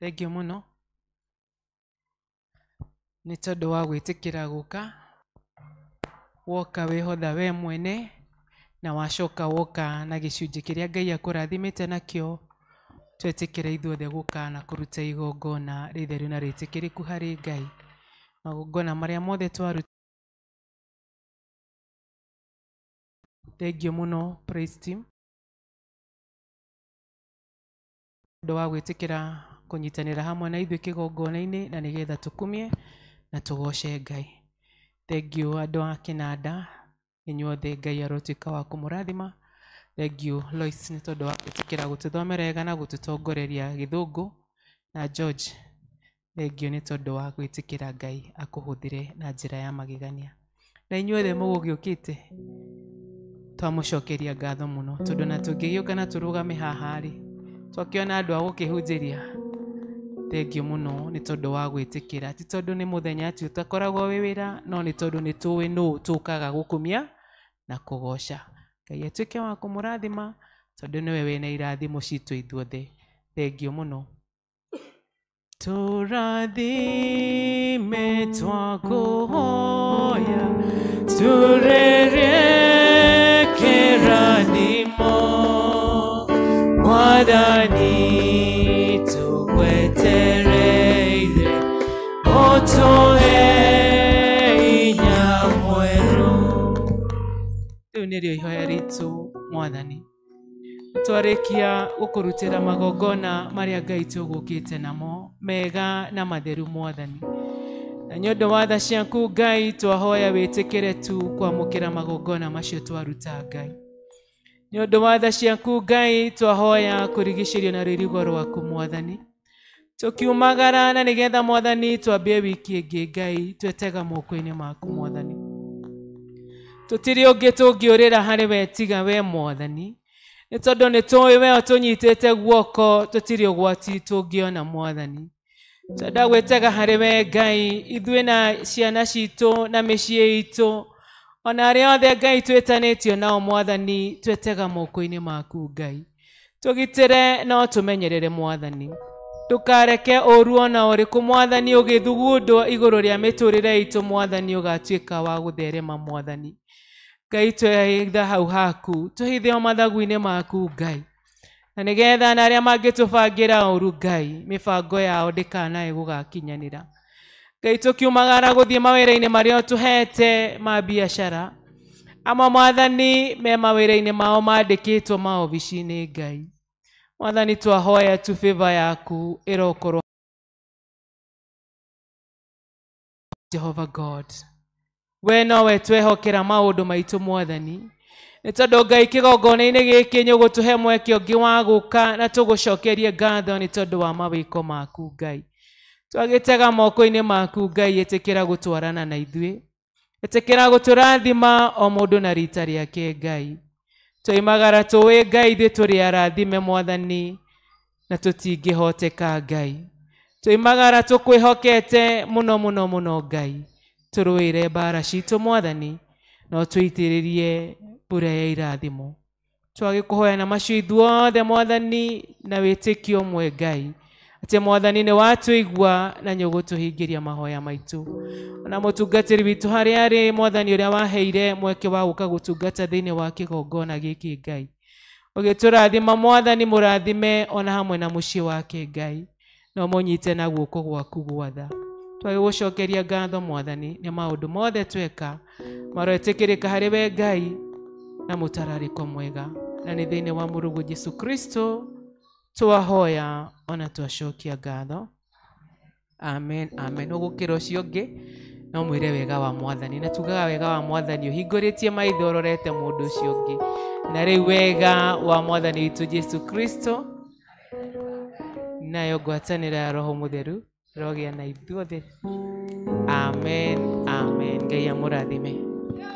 Thengiũ mũno nĩ tondũ wa gwĩtĩkĩra gũka woka wĩhotha we mwene na wacoka woka na gĩcunjĩ kĩrĩa Ngai akũrathimĩte nakĩo Twetĩkĩra ithuothe gũka na kũruta igongona rĩtheru na rĩtĩkĩrĩku harĩ Ngai. Magongona marĩa mothe twaruta. Thengiũ mũno praise team ũndũ wa gwĩtĩkĩra kũnyitanĩra hamwe na ithuĩ kĩgongona-inĩ na nĩgetha tũkumie na tũgoce Ngai. Thengiũ andũ a kĩnanda, inyuothe Ngai arotuĩka wa kũmũrathima. Thengiũ Lois nĩ tondũ wa gwĩtĩkĩra gũtũthomera wega na gũtũtongoreria gĩthũngũ, na George thengiũ nĩ tondũ wa gwĩtĩkĩra Ngai akũhũthĩre na njĩra ya magegania. Na inyuothe mũgũgĩũkĩte twamũcokeria ngatho mũno tondũ na tũngĩgĩũka na tũrũgame haha rĩ, twakĩona andũ a gũkĩhunjĩria. Thengiũ mũno nĩ tondũ wa gwĩtĩkĩra, ti tondũ nĩ mũthenya atĩ ũtakoragwo wĩ wĩra, no nĩ tondũ nĩ tũĩ nũ tũkaga gũkumia na kũgoca. Ngai atuĩke wa kũmũrathima tondũ nĩwe wĩna irathimo citũ ithuothe. Thengiũ mũno. Tũrathime twakũhoya, tũrere kĩrathimo, Mwathani tũgwetereire, ũtũhe hinya mwerũ. Rĩu nĩrĩo ihoya ritũ Mwathani. Twarĩkia gũkũrutĩra magongona marĩa Ngai tũgũkĩte namo mega na matheru Mwathani. Na nĩ ũndũ wa tha ciaku Ngai twahoya wĩtĩkĩre tu kwamũkĩra magongona macio twaruta Ngai. Nĩ ũndũ wa tha ciaku Ngai twahoya kũrigicĩrio na rũirigo rwaku Mwathani. Tũkiumagara na nĩgetha Mwathani twambie wiki ĩngĩ Ngai twetega moko-inĩ maku Mwathani. Tũtirĩ ũngĩ tũngĩũrĩra harĩ we tiga we Mwathani. Nĩ tondũ nĩ tũĩ we ũtũnyitĩte guoko tũtirĩ ũgwati tũngĩona Mwathani. Twenda gwĩtega harĩ we Ngai ithuĩ na ciana citũ na mĩciĩ itũ ona arĩa othe Ngai twĩtanĩtio nao Mwathani twetega moko-inĩ maku Ngai. Tũgitĩre na ũtũmenyerere Mwathani. Ndũkareke ũru ona ũrĩkũ Mwathani ũgĩthugundwo igũrũ rĩa mĩtũrĩre itũ Mwathani ũgatuĩka wa gũtherema Mwathani. Ngai twehitha hau haku tũhithe o mathagu-inĩ maku Ngai. Na nĩgetha na arĩa mangĩtũbangĩra ũru Ngai mĩbango yao ndĩkanae gũgakinyanĩra. Ngai tũkiumagara gũthiĩ mawĩra-inĩ marĩa ũtũhete ma biacara, amwe Mwathani me mawĩra-inĩ mao mandĩkĩtwo maobici-inĩ Ngai. Mwathani twahoya tu favor yaku ĩrokorwo Jehovah God. We nowe twehokera maũndũ maitũ Mwathani. Nĩ tondũ Ngai kĩgongona-inĩ gĩkĩ nĩ ũgũtũhe mweke ũngĩ wa gũka na tũgũcokerie ngatho nĩ tondũ wa mawĩko maku Ngai. Twagĩtega moko-inĩ maku Ngai ĩtĩkĩra gũtwarana na ithuĩ. Ĩtĩkĩra gũtũrathima o mũndũ na rita rĩake Ngai. Twoimagara tũĩ Ngai ithuĩ tũrĩ arathime Mwathani na tũtingĩhoteka Ngai. Twoimagara tũkwĩhokete mũno mũno mũno Ngai. Tũrũĩre mbara citũ Mwathani no tũitĩrĩrie mbura ya irathimo. Twagĩkũhoya na macio ithuothe Mwathani na wĩtĩkio ũmwe Ngai. Atĩ Mwathani nĩ watũigua na nĩ ũgũtũhingĩria mahoya maitũ. Ona mũtungatĩri witũ harĩa arĩ Mwathani ũrĩa waheire mweke wa gũka gũtungata thĩinĩ wa kĩgongona gĩkĩ Ngai. Ũgĩtũrathima Mwathani mũrathime ona hamwe na mũciĩ wake Ngai. No mũnyite na guoko gwaku gwatha. Twagĩgũcokeria ngatho Mwathani nĩ maũndũ mothe tweka maroetĩkĩrĩka harĩ we Ngai na mũtararĩko mwega. Na nĩ thĩinĩ wa Mũrũguo Jesũ Kristo twahoya ona twacokia ngatho. Amen, amen. Ũgũkĩra ũcio ũngĩ no mwĩre wega wa Mwathani. Na tugaga wega wa Mwathani ũhingũrĩtie maitho ũrorete mũndũ ũcio ũngĩ. Na rĩu wega wa Mwathani witũ Jesũ Kristo nayo ngwatanĩro ya Roho Mũtheru rogĩa na ithuothe. Amen, amen. Ngai amũrathime. Yeah.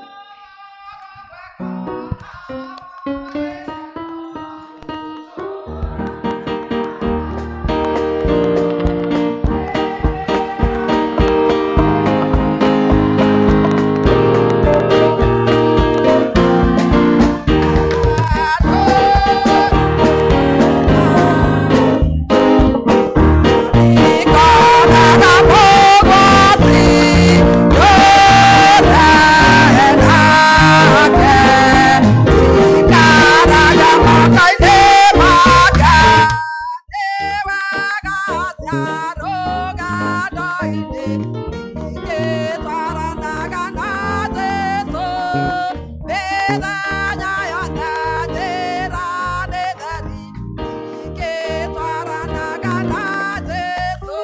theri-inĩ Ningĩtwaranaga na Jesũ mĩthenya yothe njĩra nĩ theri Ningĩtwaranaga na Jesũ.